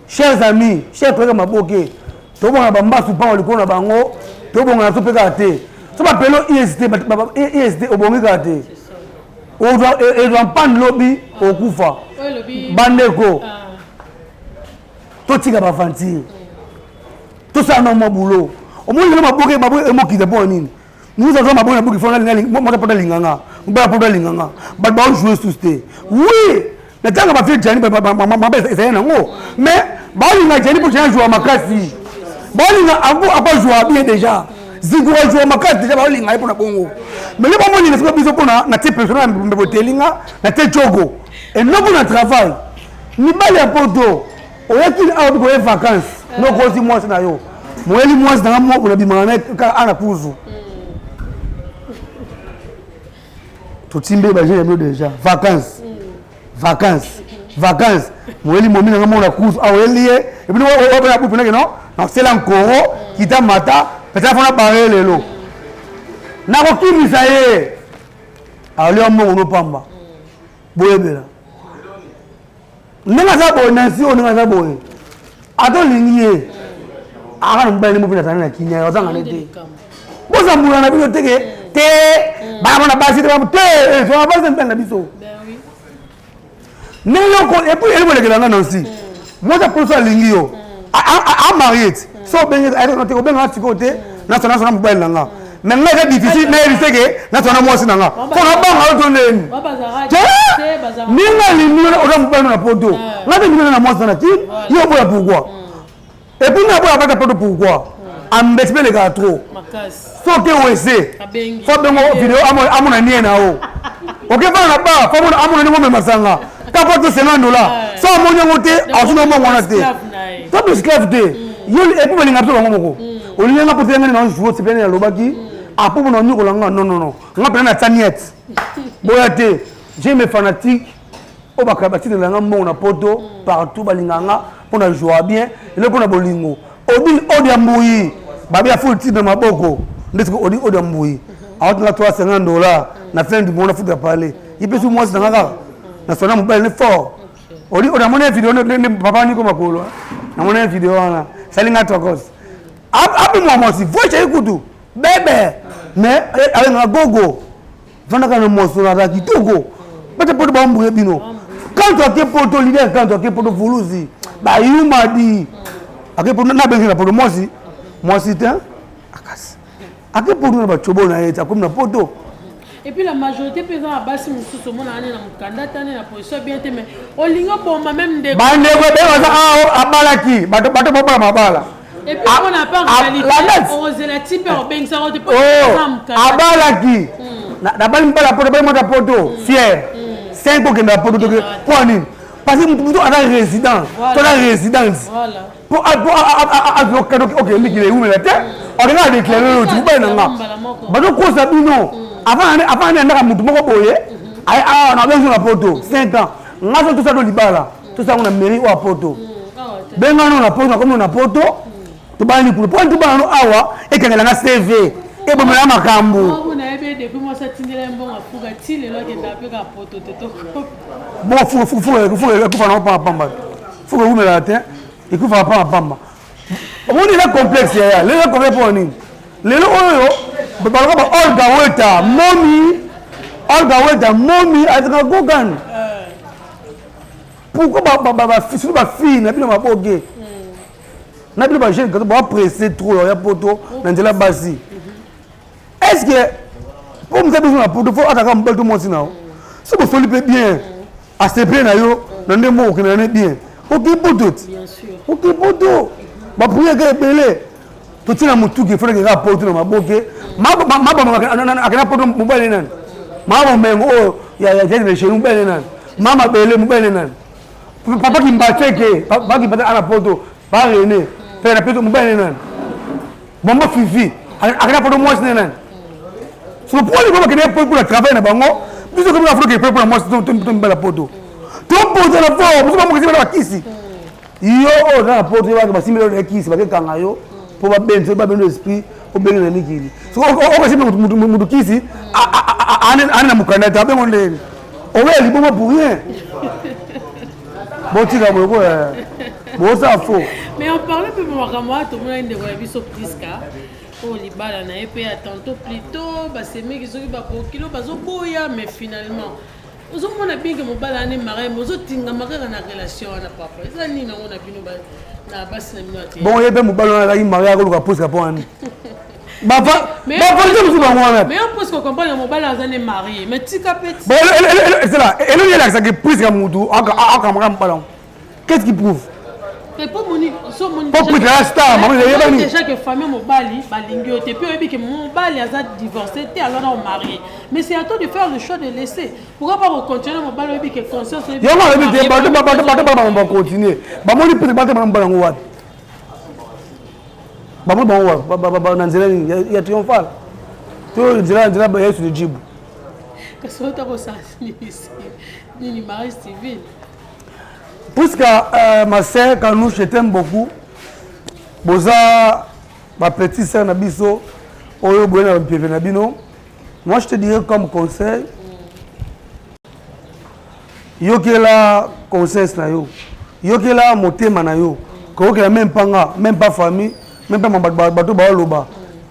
Chers amis, chers toyeka maboke, tobonga bambasu mpango likolo na bango, tobonga na so mpe kaka te. So bapelo ist ist obongi kaka te, ezwa mpane lobi okufa. Bandeko, totika baventure, tosala na mwa boulot. Omoni lelo maboke emokita mpo nini? Nous avons maboke na buki fo moto poto alinganga, mobala poto alinganga, bato baojoue susu te. Oui, na ntango bafie Jani mabe ezali nango, mais baolinga Jani mpo Jani ajoua makasi, baolinga apo ajoua bien déjà, Zigura ajoua makasi déjà, baolinga ye mpona bongo. Mais le bamolinga sikoyo biso mpona na tie personnel mbebo telinga na tie jogo eloko na travail. Mibali ya poto, oyaki awa bikoye vacance, nokosi mwasi na yo, moyeli mwasi nanga moko nabimaka na kaka ana kuzu, totimbe baje ya bino déjà vacance, vacance, vacance, moyeli momi nanga moko na kuzu awa, oyeli ye ebino obena bupu nake no nasela nkoro kita mata peut-être fona bare lelo nakokimisa ye alia mbongo no pamba. Boyebela ndenge aza boye, Nancy oyo ndenge aza boye, ata olingi ye aka na mobali nde mopina azali na kinya, azanga nde te. Bozambula na bino teke te, bana mona basi te te, tona basi mibali na biso ndenge yoko. Et puis eloko elekela nga, Nancy, mwasi aposo alingi yo, amarie ti so obenge te, obengaka sikoyo te, nasona mobali na nga. Mais nga eza difficile nayebi te ke nasona mwasi na nga mpo nabanga yo to ndeni te. Ndenge alingi yo, oza mobali na poto, nga te ndenge na mwasi na kini, yo oboya pourquoi? Et puis nga boya bata poto pourquoi? Ambeti mpe elekaka trop. Soki wese fo bengo video, amona nie na yo, oke fana na ba fo amona ndenge omema sanga ka po to 50 dollar. So amoni yango te, azuna mbongo wana te, to esclave te yo. Et puis balinga biso bango moko. Olingi nga po te, ngani na jour sepene nalobaki apo mpona onyokola nga. Non, non, non, nga mpena na tia niet boya te. J'ai mes fanatiques oyo batindela nga mbongo na poto partout, balingaka nga mpona joie bien elo mpona bolingo. Odile ode ya mbuyi babi ya full titre na maboko nde siko odi ode ya mbuyi aotinga 350 dollar na fin du mois na futa pale ye mpe su mwasi nanga kaka na sona mobali ne fort. Odi ode namoni video nde papa niko makolo, namoni video wana salinga tokos ape mwa mwasi voice ye kutu bebe, mais alengaka gogo vandaka na mwasi aza kitoko bete poto baombuye bino. Quand ake poto leader, quand ake poto fulusi bayumadi ake poto nabengi na poto mwasi mwasi te akasi ake poto na bacobo na ye ti akomi na poto. Et puis la majorité mpe eza na basi mosusu omonaka ne na mokanda ta ne na position bien te, mais olingi oboma même ndeko. Bandeko ebele baza awa abalaki bato, bato babala mabala. Et puis omona pa réalité ozela ti mpe obengisaka te mpo abalaki. Nabali mobali ya poto, nabali mwasi ya poto, fier cinq okende ya poto toke mpo nini? Parce que mutu aza résident to aza résidence po okende mikili ewumela te, okenga adéclare oyo ti mobali na nga. Bazokosa bino avant ani andaka mutu moko boye awa na benzo na poto 5 ans. Nga so tosala to libala, tosango na mairie oyo ya poto, bengano na poto, nakomi na poto, tobani kuna mpo tobana no awa ekangelanga CV, ebomela makambo. Nayebi depuis mwasi atindela ye mbongo afuka ti lelo akendaka mpe kaka poto te to. Bon, fuka ekufa nango pamba pamba, fuka ewumelaka te, ekufaka pamba pamba. Omoni eza complexe yaya, lelo eza complexe mpo nini? Lelo oyo baloka ba Olga Weta momi, Olga Weta momi azaka Gogan. Pourquoi surtout bafille na bino maboke na bino bajeune garçon bapresse trop ya poto na nzela basi? Est ce que po mosa biso na poto fo ataka mobali to mwasi na yo, so bosoli mpe bien, asepe na yo na nde moko okende na bien, oke poto ti oke poto, bapriere ka ebele totina motuki efonaki kaka poto na maboke mabama akenda poto. Mobali nani? Mama bomengo oyo ya chez mobali nani? Mama bele mobali nani? Papa Kimbateke, papa Kimbateke ana poto pa René mpe na poto mobali nani? Bombo Fifi akenda poto mwasi ne nani? So poli bo bakende poto mpona travail na bango, biso komi afroke mpe mpona mwasi to mibali ya poto topoza na fort. Biso bamokesi bana bakisi yo oyo oza na poto bake basimbeli yo kisi, bakekanga yo mpo babenzi babendo esprit obenge na mikili. Okasi mutu kisi ane na mokanda te, abengo ndenge oweya liboma pour rien. Botika boye ko bosala faux. Mais en parlant mpe makambo wana, tomonaki ndeko ya biso Priska oyo libala na ye mpe ya tantôt plutôt basemeki soki bakokilo bazoboya, mais finalement ozomona bien ke mobali ane marié, mais ozotingama kaka na relation wana. Papa, eza nini yango na bino na basi na bino ya te? Bon, ye mpe mobali wana azalaki marié, akoluka Priska mpo wani bavalise mosusu bango wana. Mais yo presque comprendre mobali aza ne marié, mais tika mpe. Ezala eloko elakisaki Priska mutu akamaka mobali yango, qu'est-ce qui prouve? Po moni so moni Po Priska star mama eyebani. Déjà que famille mobali balingi yo te, puis oyebi ke mobali aza divorcé te, alors na marié, mais c'est à toi de faire le choix de laisser. Pourquoi pas kocontinue mobali oyebi ke conscience? Yango alobi te, bato bato bacontinue, bamoni Priska bate bana mobali yango wapi? Bamoni bango wapi? Na nzela nini ya triomphal to nzela ya Yesu lijibu? Kasi ota kosala nini, mariage civil? Puisque ma sœur Kanou, je t'aime beaucoup. Boza ma petite sœur na biso oyo boye na mpepe na bino. Moi, je te dirais comme conseil. Yokela conscience na yo, yokela motema na yo, koyokela meme pas nga, meme pas famille, meme pas bato baoloba.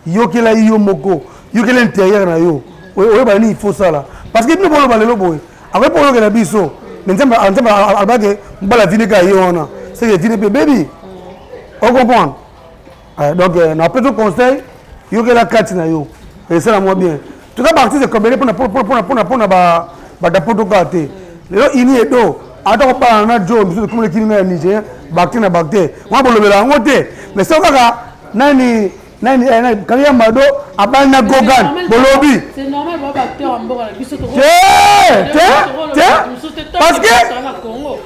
Yokela yo moko, yokela intérieur na yo, oyeba nini il faut sala. Parce que bino boloba lelo boye, akoki mpo oyokela biso, mais Nzambe Nzambe alobaki mobala vini kaka ye wana, c'est que vini mpe baby. O comprendre? Donc na peto conseil, yokela kati na yo, esala mwa bien. Toza ba artiste comédien mpona mpona mpona mpona ba badapoto kaka te. Lelo ini edo ata kobalana na jo misusu komona kini na ya Niger, bacte na bacte wana bolobela yango te, mais soki kaka nani nani nani Karia Mado abali na Gogan bolobi C'est normal, ba acteur ya mboka na biso te te te, parce que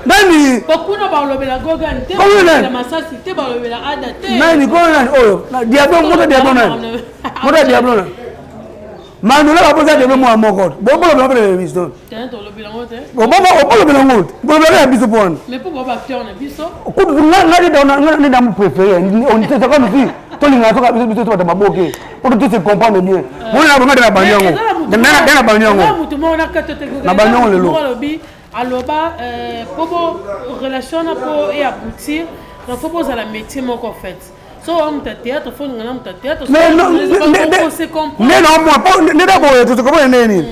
nani kuna balobela Gogan te, Komi nani? balobela Masasi te, balobela Ada te. Nani komi nani oyo Diablo, moto Diablo nani, moto Diablo nani, Mandela baposa Diablo mwa moko, bobolobela mpe na émission. Te, tolobela yango te. Obolobela yango te, bolobela ya biso mpo wana. Mais mpo ba acteur na biso. Kutu nga nde damu préféré, c'est comme si tolingaka soka biso biso tobata maboke po to se comprendre bien. Mona na bonga na bandi yango, na bandi yango motu moko na kati te. Na bandi yango lelo. Alobi, aloba po bo relation wana po e aboutir, donc faut bozala métier moko en fait. So wa moto ya théâtre, faut olinga na moto ya théâtre. Mais non, nde na omona po nde na boye tozokomona nde nini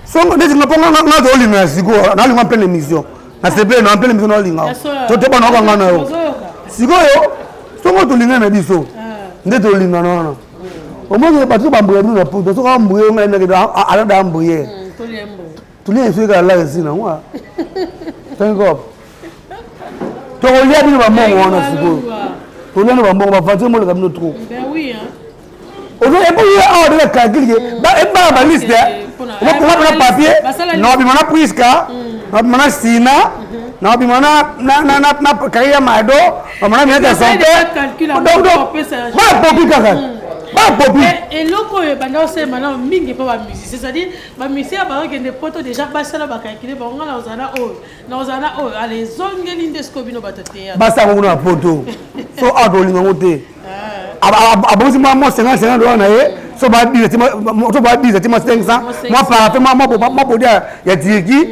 songo neti nga mpo nga tolinga ya sikoyo, nalinga mpe na émission na sepele na mpe na émission nalinga to te bana okanga na yo sikoyo. Songo tolinga na biso nde tolingana wana, omoni bato bambuya bino na poto, soki ambuye ngai ndenge alada ambuye, tolia esoki kaka laka esi nango tenkop, tokolia bino bambongo wana. Sikoyo tolia bino bambongo, bavanture moleka bino trop. Epuis awa deja calcul ke ebala baliste okoma mpona papier, na obima na Priska, na obima na Sina, na obima na Karia Mado, na obima na Minata Santé, donc bapopi kaka bapopi. Eloko oyo ebanda osalema nao mingi mpo bamusicien, c'est-à-dire bamusicien bakokende poto, déjà basala bacalcule bango: nga nakozala na oyo, nakozala na oyo. Ale ezongeli nde sikoyo bino bato théâtre. Basala kuna na poto, so awa tolinga yango te. Abongisi mwa 50 50 $ na ye, so ba 10 ati mwa 500, mwa parfum, mwa bodi ya Turquie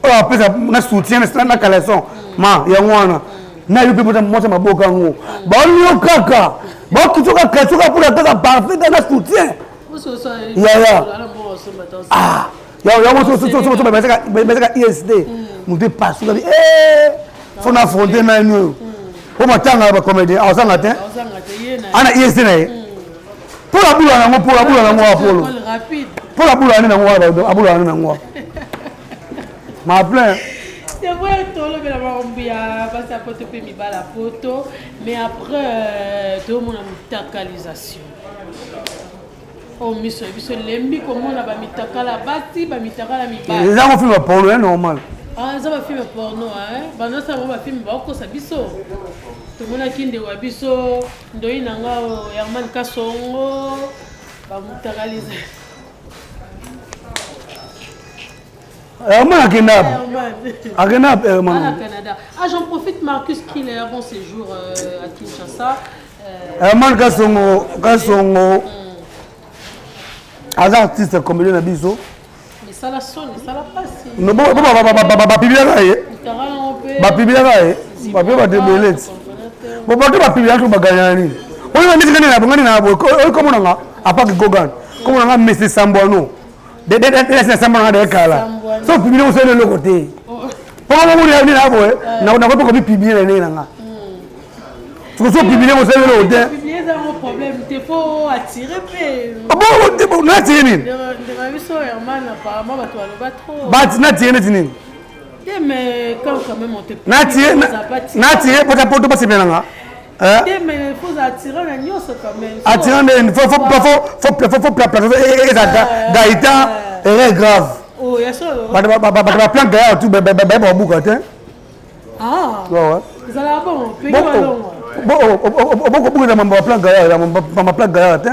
oyo apesa na soutien na caleçon ma yango wana na yo mpe mwasi maboka yango baolio kaka baokitoka katoka mpona kaka parfum kaka na soutien yaya yango so basaka ISD moto epasuka bi faut na affronter nani oyo po matanga ya bacomédien azanga te, ana ISD na ye mpo abula nango, mpo abula nango wa polo, mpo abula nde nango wana, abula nde nango wa ma plein. C'est vrai, tolobela makambo ya basi ya poto mpe mibala poto, mais après tomona mitakalisation oyo miso ya biso elembi komona bamitakala basi, bamitakala mibali. Ezango film ya porno ya normal. Ah, eza bafilm ya porno, bandosala bango bafilm, bakokosa biso. Tomonaki ndeko ya biso, ndoi na nga Herman Kasongo, bamutakalisa. Herman akenda, akenda Herman. Canada. Ah, j'en profite, Marcus Killer, bon séjour à Kinshasa. Herman Kasongo, Kasongo aza artiste comédien na biso. Esala soni, esala pasi. Bapibliaka ye, bapibliaka ye, bapie bato ebele ti bo bato bapibliaka to baganyana nini oyo ndeti ngani na ngani na boye oyo komonanga apaki Gogan, komonanga mese Sambwano na Sambwano nga kala so publie osali eloko te mpo momoni nini na boye nakoki komipublier na ndenge na nga. Soki so publie osali eloko te, natire nini, natire neti nini, natire pota poto basepela nanga. Attirant nde faut eza Gaëtan, erreur grave. Bato baplan Gaëtan tu bayeba babuka te. Obokobukela mambo baplan Gaëtan, mama plan Gaëtan te,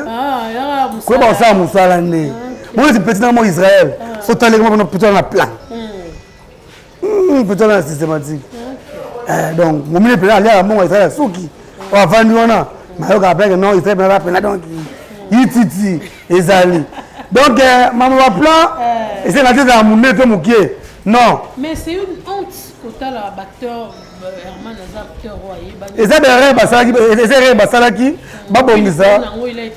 koyeba kosala mosala nde moneti petit na mo Israël so taleki mpo petit na plan, petit na systématique. Donc momine mpena aliaka mbongo Israël ya suki oyo avandi wana, mayokaka plake non Israël mpena pena. Donc ititi ezali, donc mama baplan esenga te ezala monene to mokie. Non. Mais c'est une honte kotala baacteur euh, Herman aza acteur oyo ayebani. Eza erreur basalaki, eza erreur basalaki babongisa.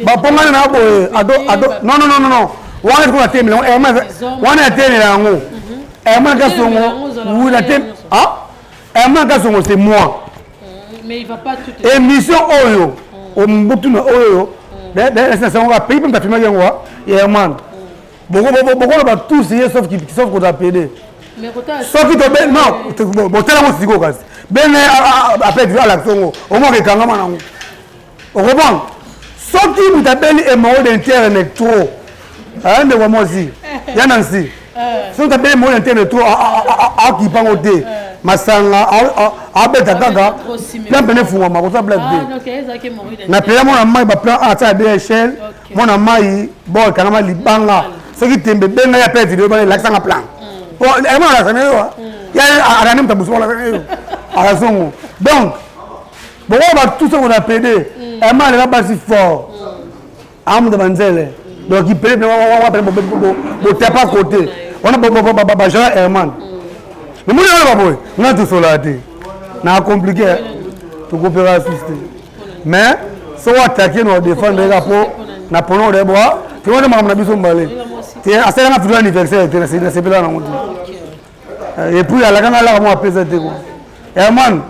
Bapongani na boye ado ado non non non non. Wana sikoyo atelemela yango Herman wana atelemela yango. Mhm. Herman Kasongo oui na te ah Herman Kasongo c'est moi. Mhm, mais il va pas tout émission oyo ombutu na oyo d'ailleurs c'est ça pays mpe bafilmaki yango ya Herman. Bokoloba tous ye sauf sauf kozala pede soki tobe non botala ngo sikoyo kasi bene apres video alakisa ngo omwaka ekangama nango okomprendre soki moto abeli hémorroïde interne trop ndeko ya mwasi ya nansi soki moto abeli hémorroïde interne trop akipa ngo te masanga abeta kaka plan pene efungwama kosa blague te na pela mwana mai baplan atia ya dhl mwana mai bo ekangama libanga soki tembe benga ya pe video bana elakisanga plan po ema alakisa na yo ya arani moto abusu alakisa na yo alakisa donc bokoyo batusa kona pede ema alela basi fort amuta banzele donc ipele botepa kote wana bajara herman nomoni wana baboye nga tosolaka te na compliqué tokopera susu te mais soki atake na odefendre kaka mpo na pona odeboa toyona makambo na biso mbale te asalanga plutôt anniversaire te nasepela nango te et puis alakanga alaka mwa apesa te kua herman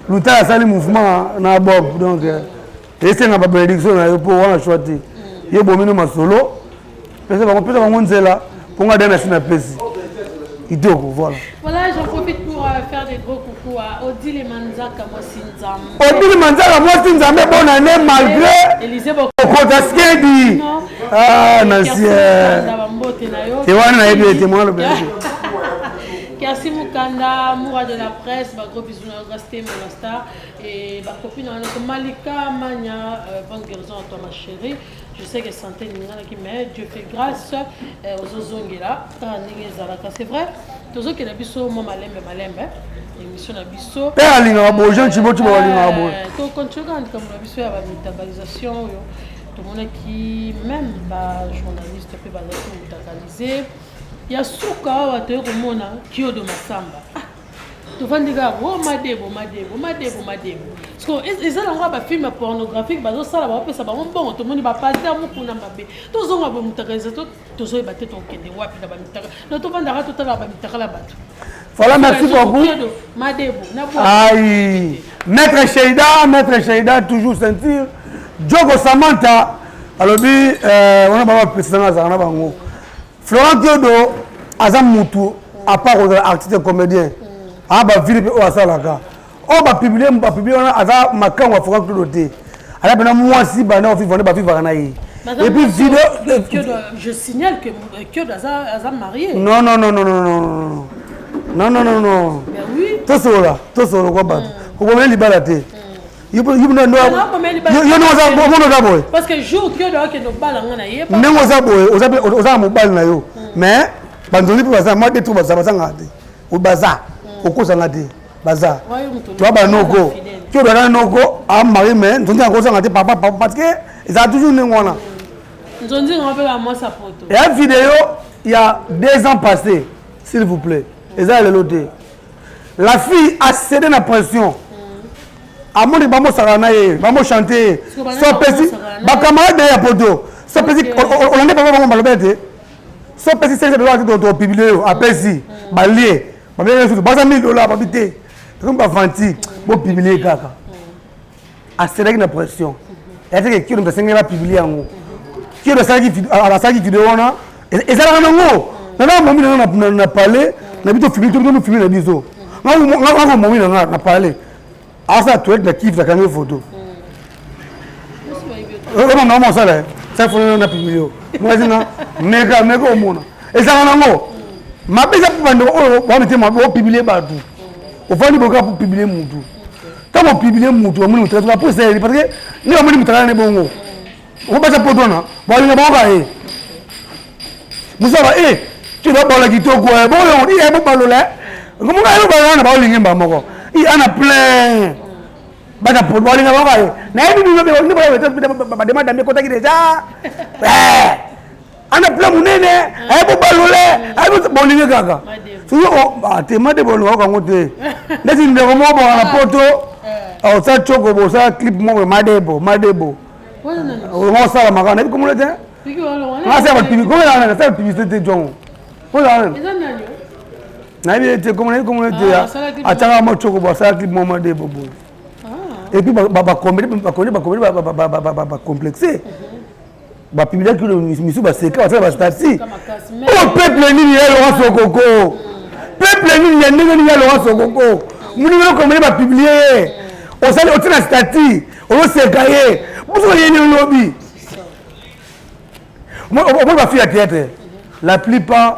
lutala asali mouvement na bob donc esenga ba bénédiction na yo mpo wana choix te ye bomi no masolo pesa bango pesa bango nzela mpo nga dana si napesi kitoko voilà. Voilà, j'en profite pour euh, faire des gros coucou à Odile Manzaka mwasi Nzambe. Odile Manzaka mwasi Nzambe bonne année malgré Élisée Boko. Okota skedi. Ah Nancy. Te wana nayebi ete mwana lobi. Kersi Mukanda, Moura de la presse, ba gros bisous na grâce te mon star et ba copine na Malika Mania, euh, bonne guérison à toi ma chérie. Je sais que santé eninganaki mais Dieu fait grâce euh, ozozongela kaka ndenge ezalaka c'est vrai tozokenda biso mwa malembe malembe émission na biso mpe alingaka boye jean cibo cibo alingaka boye euh, tocontinue kaka likambo na biso ya bamitabalisation oyo tomonaki même bajournaliste mpe bazalaki komutakalize ya suka awa toye komona kiodo masamba ah, tovandi kaka o oh, madebo madebo madebo madebo parceque eza nango ya bafilme pornographique bazosala baopesa bango mbongo tomoni bapaster mokuna mabe tozonga boye motakaliza tozoyeba te tokende wapi na bamitaka na tovandaka totala bamitakala bato Voilà, merci beaucoup. Madebo, Aïe. Maître Sheida, Maître Sheida, toujours ceinture. Djogo Samantha, alobi, euh, on a pas président na bango. Florent Kiodo aza mutu à part kozala artiste comédien aa bavile mpe oyo asalaka oyo bapublie bapublie wana aza makango ya Florent Kiodo te aza mpena mwasi banda bavivre nde bavivaka na ye et puis vidéo je signale que Kyodo aza aza marié non non non non non non non non non non tosolola tosolola kwa bato kobomela libala te yo ndenge oza boye ndenge oza boye oza na mobali na yo hmm. mais banzonzi mpe baza mwa detrou baza bazangaka te baza hmm. okozanga te baza toa banoko ti ozala noko amari mais nzonzi yango ozanga te papa papa parce que ezala toujours ndenge wana hmm. ya video ya 2 ans passé s'il vous plaît eza ya lelo te la fille a cédé na pression amoni bamosaka na ye bamochante ye so apesi bacamarade ya poto so apesi olandi papa bango balobi ete so apesi 5 dollars te topublie yo apesi balie babenge susu baza 1000 dollars babi te tokomi bavanti bopublie kaka aselaki na pression ya teke kilo moto asengeli bapublie yango kilo asalaki video wana ezalaka nango nana momi nanga na palais na biso filme to filme na biso ngako momi nanga na palais asala toilette na kive nakangi photo omama mosala sa fono na publie yo mwasi na meka meka omona ezalaka nango mabe eza mpo bandeko oyo bamitema opublie bato ofandi boka publie mutu ntango opublie mutu bamoni moto katuka mpo esaleli parce que nde bamoni moto akala ne bongo okobasa poto wana balinga bango ka ye mosu aba e ti babala kitoko eh, boyo i eh, bobalola ngomonga yo bala wana baolingi mba moko i ana plein bata poto balinga bango ka ye nayebi bino bademande ekotaki deja eh. Ana plan munene, aye bo balole, aye bo bolinge kaka. Soki o te made bolinga kango te. Neti ndeko moko baka na poto, osala choko bo osala clip moko madebo, madebo. Olinga osala makana, nayebi komona te. Nga sala ba publicité, komona na sala publicité te jongo. Kozala nani? Nayebi ye te, komona nayebi komona te. Atiaka mo choko bo asala clip moko madebo boye. Et puis bacomédie bacomédie bacomplexe. Bapubliaki misu baseka, basala bastatut. Oyo peuple nini ya Laurent Sokoko? Peuple nini ya ndenge nini ya Laurent Sokoko? Moninga okomeli bapublie ye, osali otie na statut, ozoseka ye, biso oyeli olobi omoni bafille ya théâtre, la plupart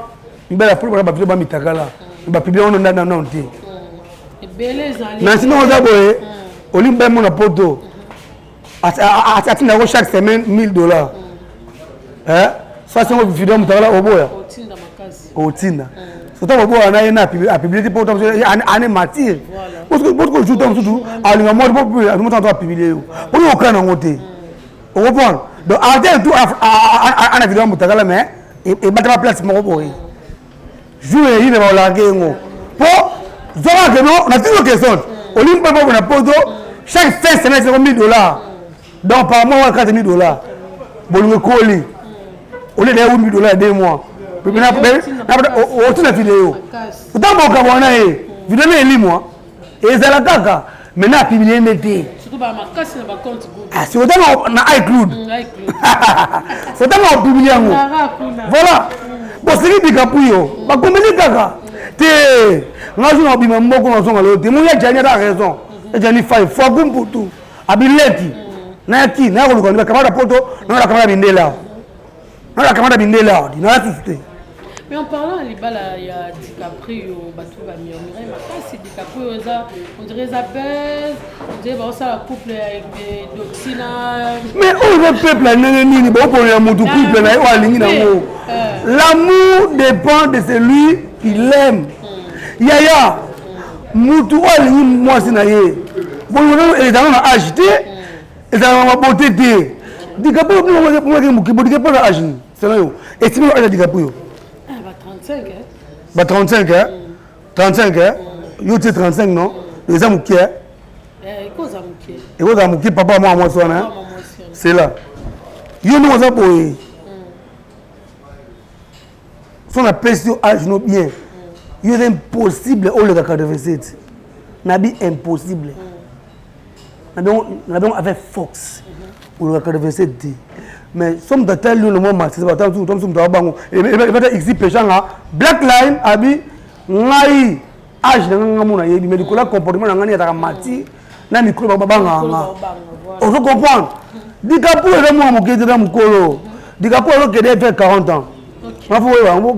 mibali ya polo bafille bamitakala bapublie ono nano te. Na nsima oza boye, olingi bamona poto atinda yango chaque semaine 1000 $, soki video motakala oboya otinda sota boboya na ye na apublie te, po ane martyr botiko jour ta mosusu alinga moko po moto apublie yo poni okana yango te, ocomprendre? Donc ate tout ana video motakala, mais ebatama place moko boye, jour eyi na baolake yango po zwaka keno na tino question. Olingi mpe moko na poto, chaque fin semaine seko 1000 $, donc par mois wana 4000 $. Bolingo ekoli, olie daya 8000 $ ya 2 mois, otina video otango bokaba wana ye video na elimwa ezala kaka maintenant apublie nde te. Sikotango na iCloud, sotango opublie yango, voilà. Boseki Dicaprio, bakomeli kaka te. Nga zo na obima moko nazonga lelo te. Moya Jani ata raison, ejani fai faku mputu abileki nayaki naya koluka bakamata poto, nanga bakamata bindele awa, nanga bakamata bindele awa, naya susu te. Mais en parlant ya libala ya DiCaprio, bato bamurmure makasi. DiCaprio eza, on dirait eza buzz, on dirait baosala couple ya Doxy na Mais oyo eza peuple ya ndenge nini? Baoponela motu couple na ye oyo alingi nango. L'amour dépend de celui qui l'aime. Yaya, mutu oyo alingi mwasi na ye, bolingo ezalaka na age te, ezalaka na mabote te. DiCaprio moke, DiCaprio na age nini selon yo? Estime age ya DiCaprio? Ba 35. Ba 35, 35 yo tie 35, non, eza moke. Ekozala moke, papa mwana mwasi wana, c'est là yo ndenge oza boye. So napesi yo age no bien, yo eza impossible oleka 87, nabi impossible na bengo avec fox oleka 87 te. Mais so moto atali yo na mwa masese, moto moto abango ebata xi pechanga black line abi ngai age na ngai, ngambo nayebi, mais likolo ya comportement na ngai nde azalaka mati na mikolo babangaka nga, ozo comprendre? DiCaprio eza mwana moke te, eza mokolo. DiCaprio azokende vers 40 ans, nga fo oyeba yango.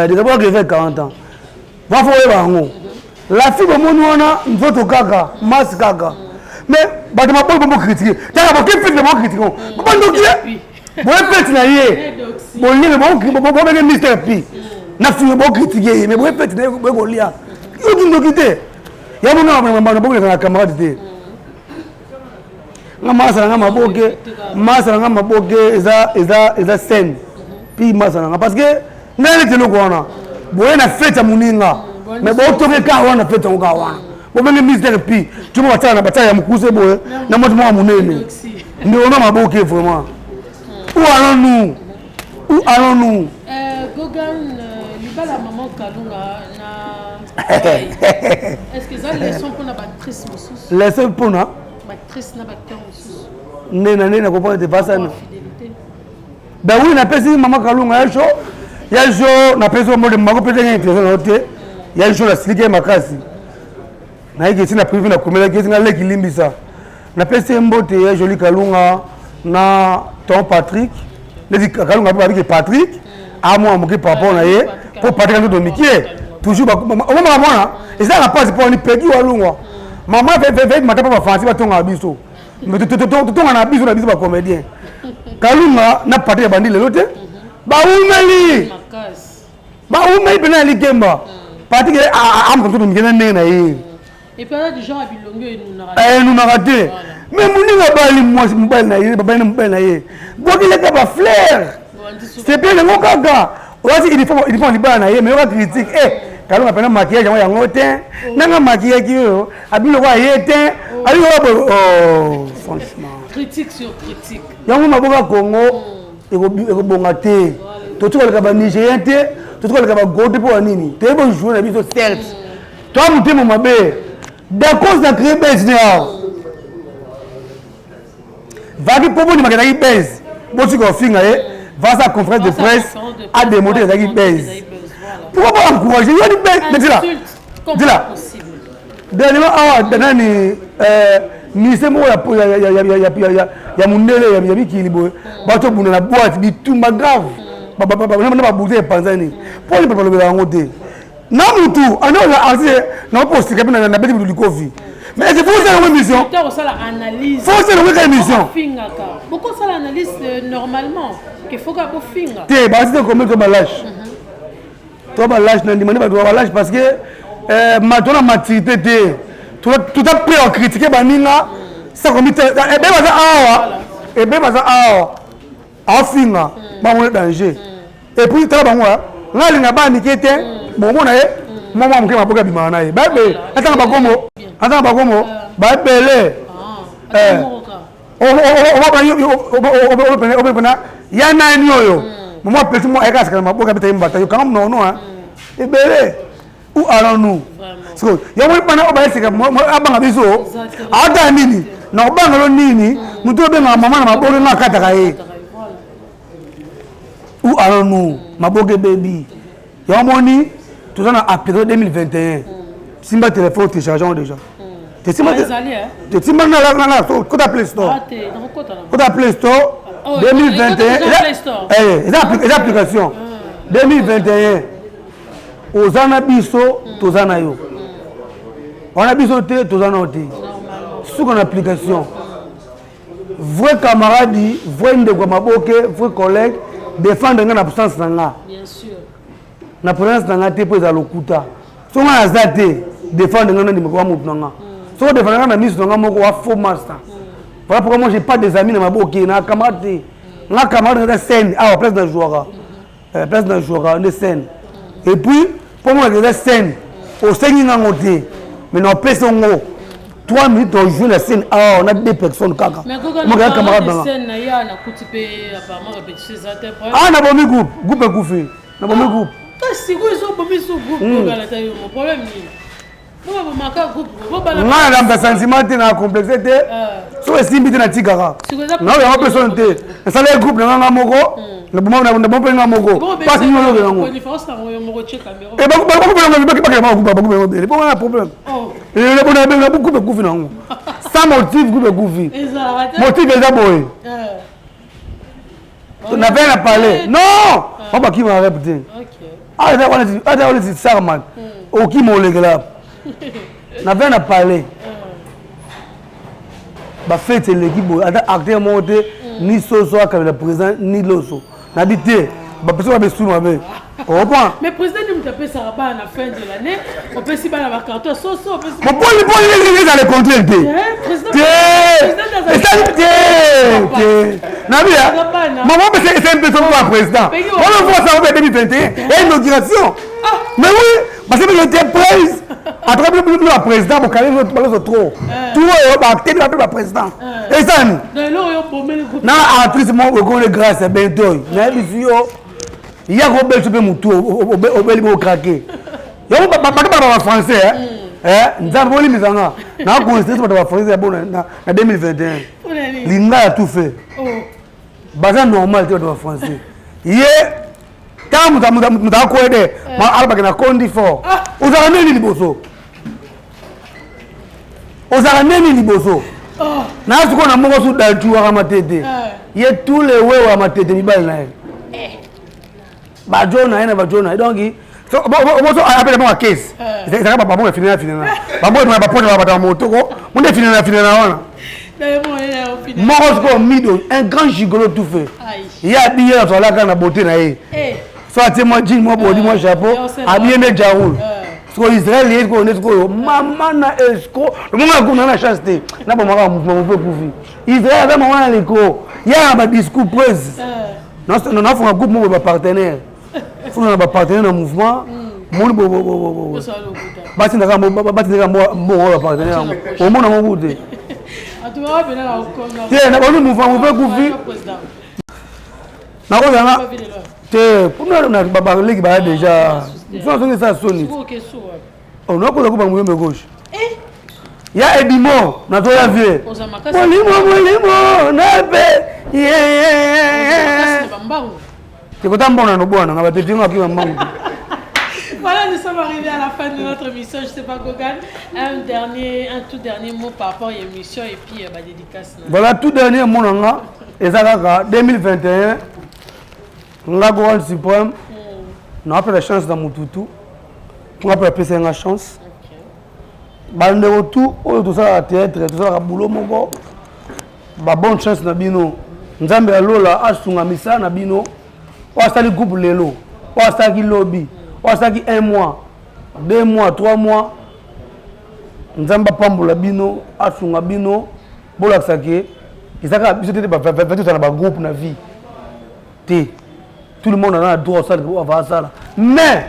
DiCaprio akende vers 40 ans, nga fo oyeba yango. La fille bomoni wana, nzoto kaka masi kaka, mais bato maboyi bombo critique taka boke fete, bo critique bandoki ye boye fete na ye, bolingi bobenge Mister P na fille, bocritique ye, mais boye fete na ye, boye kolia yoki ndoki te. Yango nga bokoleka na camarade te. Nga masa na nga maboke, masa na nga maboke eza scène puis masa na nga, parce que ngai neti eloko wana boye na fete ya moninga, mais botoke kaka wana fete yango kaka wana bobenge Mister P timo batsala na batsala ya mokuse boye na moto moko monene ndeko na maboke. Vraiment, où allons-nous? Où allons-nous? Gogan, libala maman Kalunga na, est-ce que eza leçon mpona baactrice mosusu? Leçon mpona baactrice na baacteur mosusu. Nde na nde na comprendre te pasana. Ben oui, napesi mama Kalunga ya jo, ya jo, napesi yo mode mako mpe ndenge intérêt na yo te. Ya jo, nasiliki ye makasi, nayeki esi na privé, nakomelaki esi nga leki limbisa. Napesi ye mbote ya Joli Kalunga na ton Patrick. Neti Kalunga mpe babiki Patrick amwana moke par rapport na ye, mpo Patrick anzoto mike toujours omomaka mwana ezalaka mpasi mpo wani pegi walungwa mama mata mpo bafansi batongaka biso, totonga na biso na biso bacomédien. Kalunga na Patrick abandi lelo te, baumeli, baumeli mpena ya likemba. Patrick amuka nzoto mike na ndenge na ye enunaka te. Mais moninga abali mwasi, mobali na ye, babali na mobali na ye, bwakelaka bafleur, sepele yango kaka. Olati uniforme libala na ye, mais yoka critique: "Eh, Kalonga mpena maquillage yango, yango te nanga maquillaki oyo abimi lokola ye te, abi lokola boye." Oh, franchement. Critique sur critique. Yango maboka Congo ekobonga te. Totika koleka Banigérien te, totika koleka bago te. Mpo ya nini? Toyebi ojoue na biso, certes toa motema mabe. Dacos na créé base ne awa vaki mpo bondimaka ezalaki base. Botika kofinga ye, va sa conférence de presse adémontre ezalaki base. Pourquoi pas encourager yoni base? Ndila ndila dernièrement awa nani, ministère moko ya mondele ya mikili boye, bato bunda na boîte, bitumba grave na babute epanzani. Mpo nini balobela yango te? Na mutu ande oza artiste na opostika mpe nabeti mutu likofi, mais est-ce faut osala yango émission? Osala analyse. Faut osala yango kaka émission. Fingaka, bokosala analyse normalement ke foka bofinga. Te, baartiste combien? To balâche, to balâche na ndima nde bato balâche, parce que mato na maturité te. Toza prêt à critiquer baninga sakomi te. Ebe baza awa, ebe baza awa, aofinga bango danger. Et puis tala bango, nga alinga bana mike te. Bomona ye mwa mwa moke, maboki abimaka na ye baebele. Atanga bakombo, atanga bakombo baebele pena ya nani oyo mama apesi mwa ayaka asaka na maboki, abeta ye mbata yo kanga monono. Ebele. Où allons-nous? Yango bana oyo bayeseka abanga biso, aotala nini na kobanga lo nini? Motu obengaka mama na maboke, nga akataka ye. Où allons-nous? Maboke ebebi. Yango moni toza na application 2021. Simba téléphone, télécharge yango déjà. Tesimba nanga, kota Play Store, kota Play Store 2021. Eza application 2021. Oza na biso, toza na yo. Wana biso te, toza na yo te. Suka na application. Vrai camarade, vrai ndeko ya maboke, vrai collègue, défendre nga na absence na nga, na présence na nga te, mpo eza lokuta. So nga naza te, défendre nga, nandimaka wa motu na nga. Soki odéfendre nga na miso na nga moko, wa faux master. Voilà pourquoi moi j'ai pas des amis na maboke, na camarade te. Nga camarade naza scène awa, place na jouaka, place na jouaka nde scène. Et puis mpo monaka eza scène, osengi ngango te, mais na opesi yango 3 minutes ojoue na scène awa na deux personnes kaka. Mokaya camarade nanga ah, nabomi groupe, groupe ekufi, nabomi groupe. Sikoyo ezobomi so groupe, ta yo problème nini? Nga nalamta sentiment te, na complexe te. So esimbi te, natikaka na yango mpe soni te. Nasala groupe na nganga moko, naboma mpe nga moko pasi nini olobe yango bakubele bonga na problème. Groupe ekufi nango sans motif. Groupe ekufi, motif eza boye: navait na parler non, o bakima rep te. Ata wana sarman okima olekela. Navait na parler, bafete eleki boye, ata acteur moko te, ni soso akabela président, ni loso nabi te, bapesi babesu mabe, comprend. Mais président ni moto apesaka bana na fin de l'année, opesi bana bacarton soso, opesi. Mopoli poli eza le contraire te. Te, esali te te nabia mama opesa esa mpe soko ba président wana voa sa obe 2021 et inauguration. Mais oui, parce que j'étais prise après bino ba président bokale baloso trop tout oyo baacteur bape ba président ezani na actrice moko ekole grâce bentoy. Nayebisi yo, ya kobelisa mpe motu obeli bokrake yango. Bato bana ba français, Nzambe bolimbisanga, nakonsidere bato ba français ya bo na 2021 linga ya tout fait baza normal te. Bato ba français ye ntango moto akoyede alobaki na kondi fort. Ozalaka nini liboso? Ozalaka nini liboso? Na sikoyo na moko su dantu waka matete ye tous les wewa ya matete mibali na ye, bajo na ye na bajo na ye. Donc oboso apela bango akese ezalaka bango efinena finena, bango ebona bapona bato ya motoko monde efinena finena wana. Moko sikoyo mido, un grand gigolo tout fait, ye abiye azalaka na beauté na ye. So atie mwa jean, mwa body, mwa chapeau, abiye nde jaroul. Sikoyo Israel ye sikoyo nde sikoyo mama na escro lomonga kuna na chance te na bomaka mouvement mouvement ekufi. Israel aza mama na liko ya ba discours prese. Nafunga groupe moko ba partenaire. Funa na ba partenaire na mouvement. Moni bo bo bo bo. Batindaka batindaka mbongo ba partenaire yango. Omona ngo te. Te na boni mouvement mouvement ekufi. Nakozanga te kuna baleki baya déjà so soki eza soni nakoza koba muyombe gauche ya edimo nazoya vie molimo molimo nape tekota mbongo na nobwana nga bato etinga akima mbangu. Voilà, nous sommes arrivés à la fin de notre émission. Je sais pas, Gogan, un dernier, un tout dernier mot par rapport à l'émission et puis ma dédicace. Voilà, tout dernier mot, nanga, eza kaka 2021, nga Gogan Suprême, napela chance na mututu, nga pe apesa nga chance. Bandeko tout oyo tosalaka théâtre, tosalaka boulot moko, ba bonne chance na bino. Nzambe ya lola asunga misala na bino. Oyo asali groupe lelo, oyo asalaki lobi, oyo asalaki 1 mois, 2 mois, 3 mois. Nzambe apambola bino, asunga bino, bolakisa ke eza kaka biso te tozala na bagroupe na vie te. Tout le monde aza na droit osala oyo ava asala, mais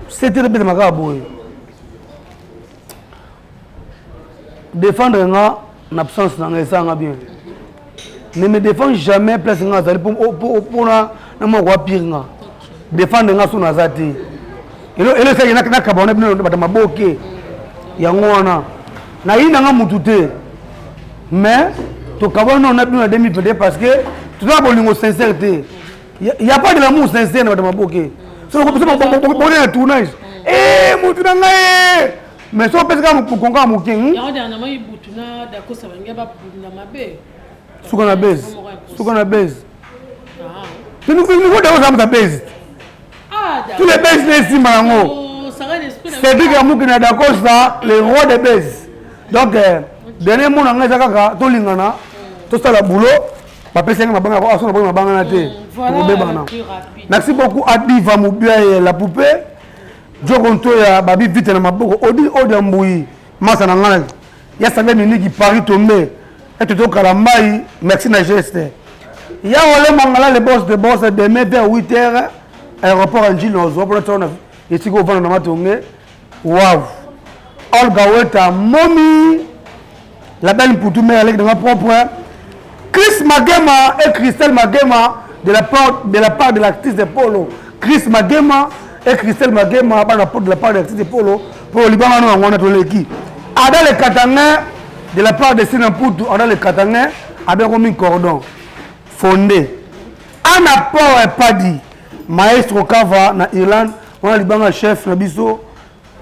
c'était ebetama kaka boye. Défendre nga na absence na nga esanga bien. Ne me défend jamais place nga azali mpona na moko apire nga. Défendre nga so naza te. Elo esaki nakaba wana bino bato maboke yango wana nayina nga mutu te, mais tokabwana nano na bino na 2021 parce que toza na bolingo sincère te. Y a pas de l'amour sincère na bato maboke. Bone na tournage mutu na ngai, mais so opesi kaka mokongo ya moke. Suka na base, suka na base. Niveau oza muta base, tous les base na esimba yango. Cédric Amuki na Dacosta, le roi des base. Donc dernier mot na ngai eza kaka tolingana, tosala boulot. Bapesi yango mabanga, aso na boyi mabanga na te, tokobebana. Merci beaucoup Adiva Mubiaye la poupée, Joko Ntoya babi vite na maboko, Odi Odi ya Mbuyi masa na ngai ya Sange Miniki Paris Tombe ete tokala mai. Merci na geste ya Wale Mangala, le boss de boss. Demain vers 8 heures aéroport ya Njili ozwa mpona tona esika ovanda na Matonge. Waw, Olga Weta momi la belle Mputu mère aleki nanga propre. Chris Magema et Christelle Magema de la part de la part de l'actrice de Polo. Chris Magema et Christelle Magema bana de la part de l'actrice de Polo po libanga no yango wana toleki. Ada le Katangais de la part de Sina Mputu, Ada le Katangais abekomi cordon fondé. Anna Port Padi maestro Kava na Irlande wana libanga chef na biso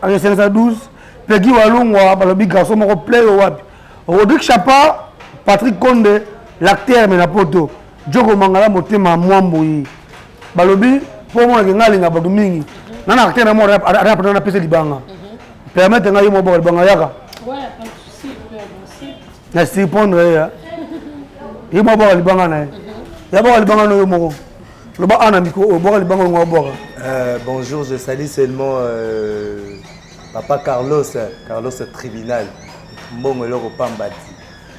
akesenesa 12 Peggy Walungwa balobi garçon moko play wapi Rodrigue Chapa Patrick Konde l'acteur mais na poto Joko Mangala motema mwamboyi balobi po omonake ngai alinga bato mingi na na acteur na moko ata napesa libanga permettre ngai ye moko boka libanga yaka na surprendre ye ye moko boka libanga na ye ya boka libanga no yo moko loba ana micro oyo boka libanga ngo boka. Bonjour, je salue seulement papa Carlos, Carlos Tribunal, mbongo eloko pamba ti.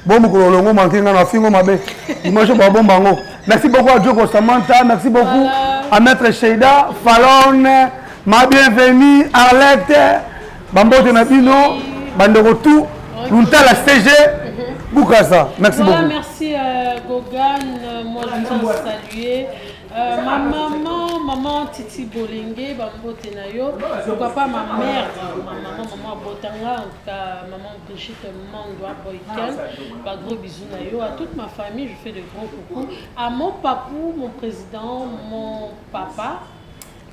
Bon mokolo olongo manke nga na fingo mabe dimanche babomba yango. Merci beaucoup à Djoko Samantha, merci beaucoup voilà. À maître Sheida Falon, ma bienvenue Arlette, bambote na bino bandeko tout Luntala CG Bukasa. Merci voilà, beaucoup. Merci Gogan, moi je tiens à saluer ma maman, maman Titi Bolenge, bambote na yo. Pourquoi pas ma mère, ma maman, maman Botanga, en tout cas maman Brigitte Mandwa Boyken, bah, gros bisous na yo. À toute ma famille, je fais de gros coucou. À mon papou, mon président, mon papa,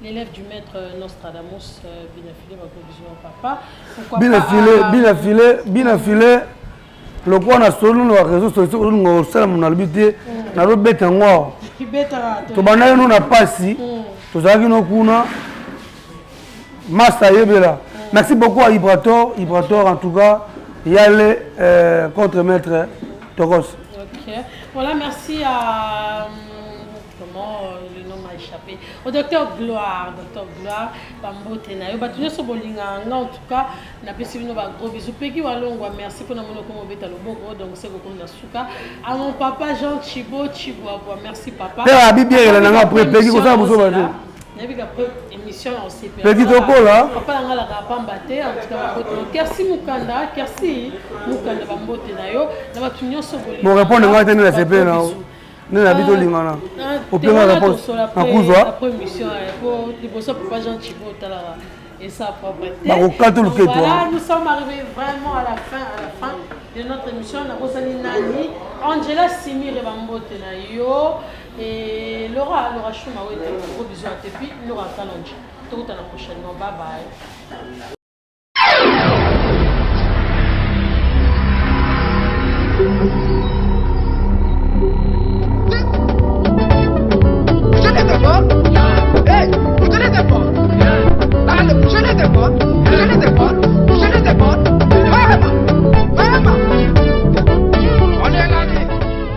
l'élève du maître Nostradamus, Binafilé, bah, gros bisous à papa. Pourquoi Binafilé, pas, Binafilé, Binafilé. Lokola na solo na réseau sociaux olinga kosala mono alobi te nazobeta yango awa tobandaki no na pasi tozalaki no kuna masa yebela. Merci beaucoup à Ibrator, Ibrator en tout cas yale contre maître Tokos. Ok, voilà, merci à comment le nom m'a échappé. échapper. Au docteur Gloire, docteur Gloire, bambote na yo, bato nyonso bolingaka nga, en tout cas napesi bino ba gros bisous. Peki Walongwa, merci mpona monoko mobeta loboko. Donc se kokomi na suka. À mon papa Jean Chibo Chibwabwa, merci papa. Mpe abibiekela nanga après Peki kosala bosoba te. Nayebi après émission osepela. Peki tokola. Papa nanga alaka pamba te. En tout cas, bambote na Kersi Mukanda, Kersi Mukanda, bambote na yo na bato nyonso. Bo répondre ngai te nde nasepele na yo, nde na bi tolingana, openga réponse nakuzwa. Après émission po liboso papa Jean Chibo otalaka esa propre te. Bakokata luketo. Voilà, nous sommes arrivés vraiment à la fin de notre émission. Nakozali nani, Angela Simire, bambote na yo, et Laura, Laura Chuma Wete, gros bisous à te. Puis Laura Kalonji, tokutana prochainement, bye bye.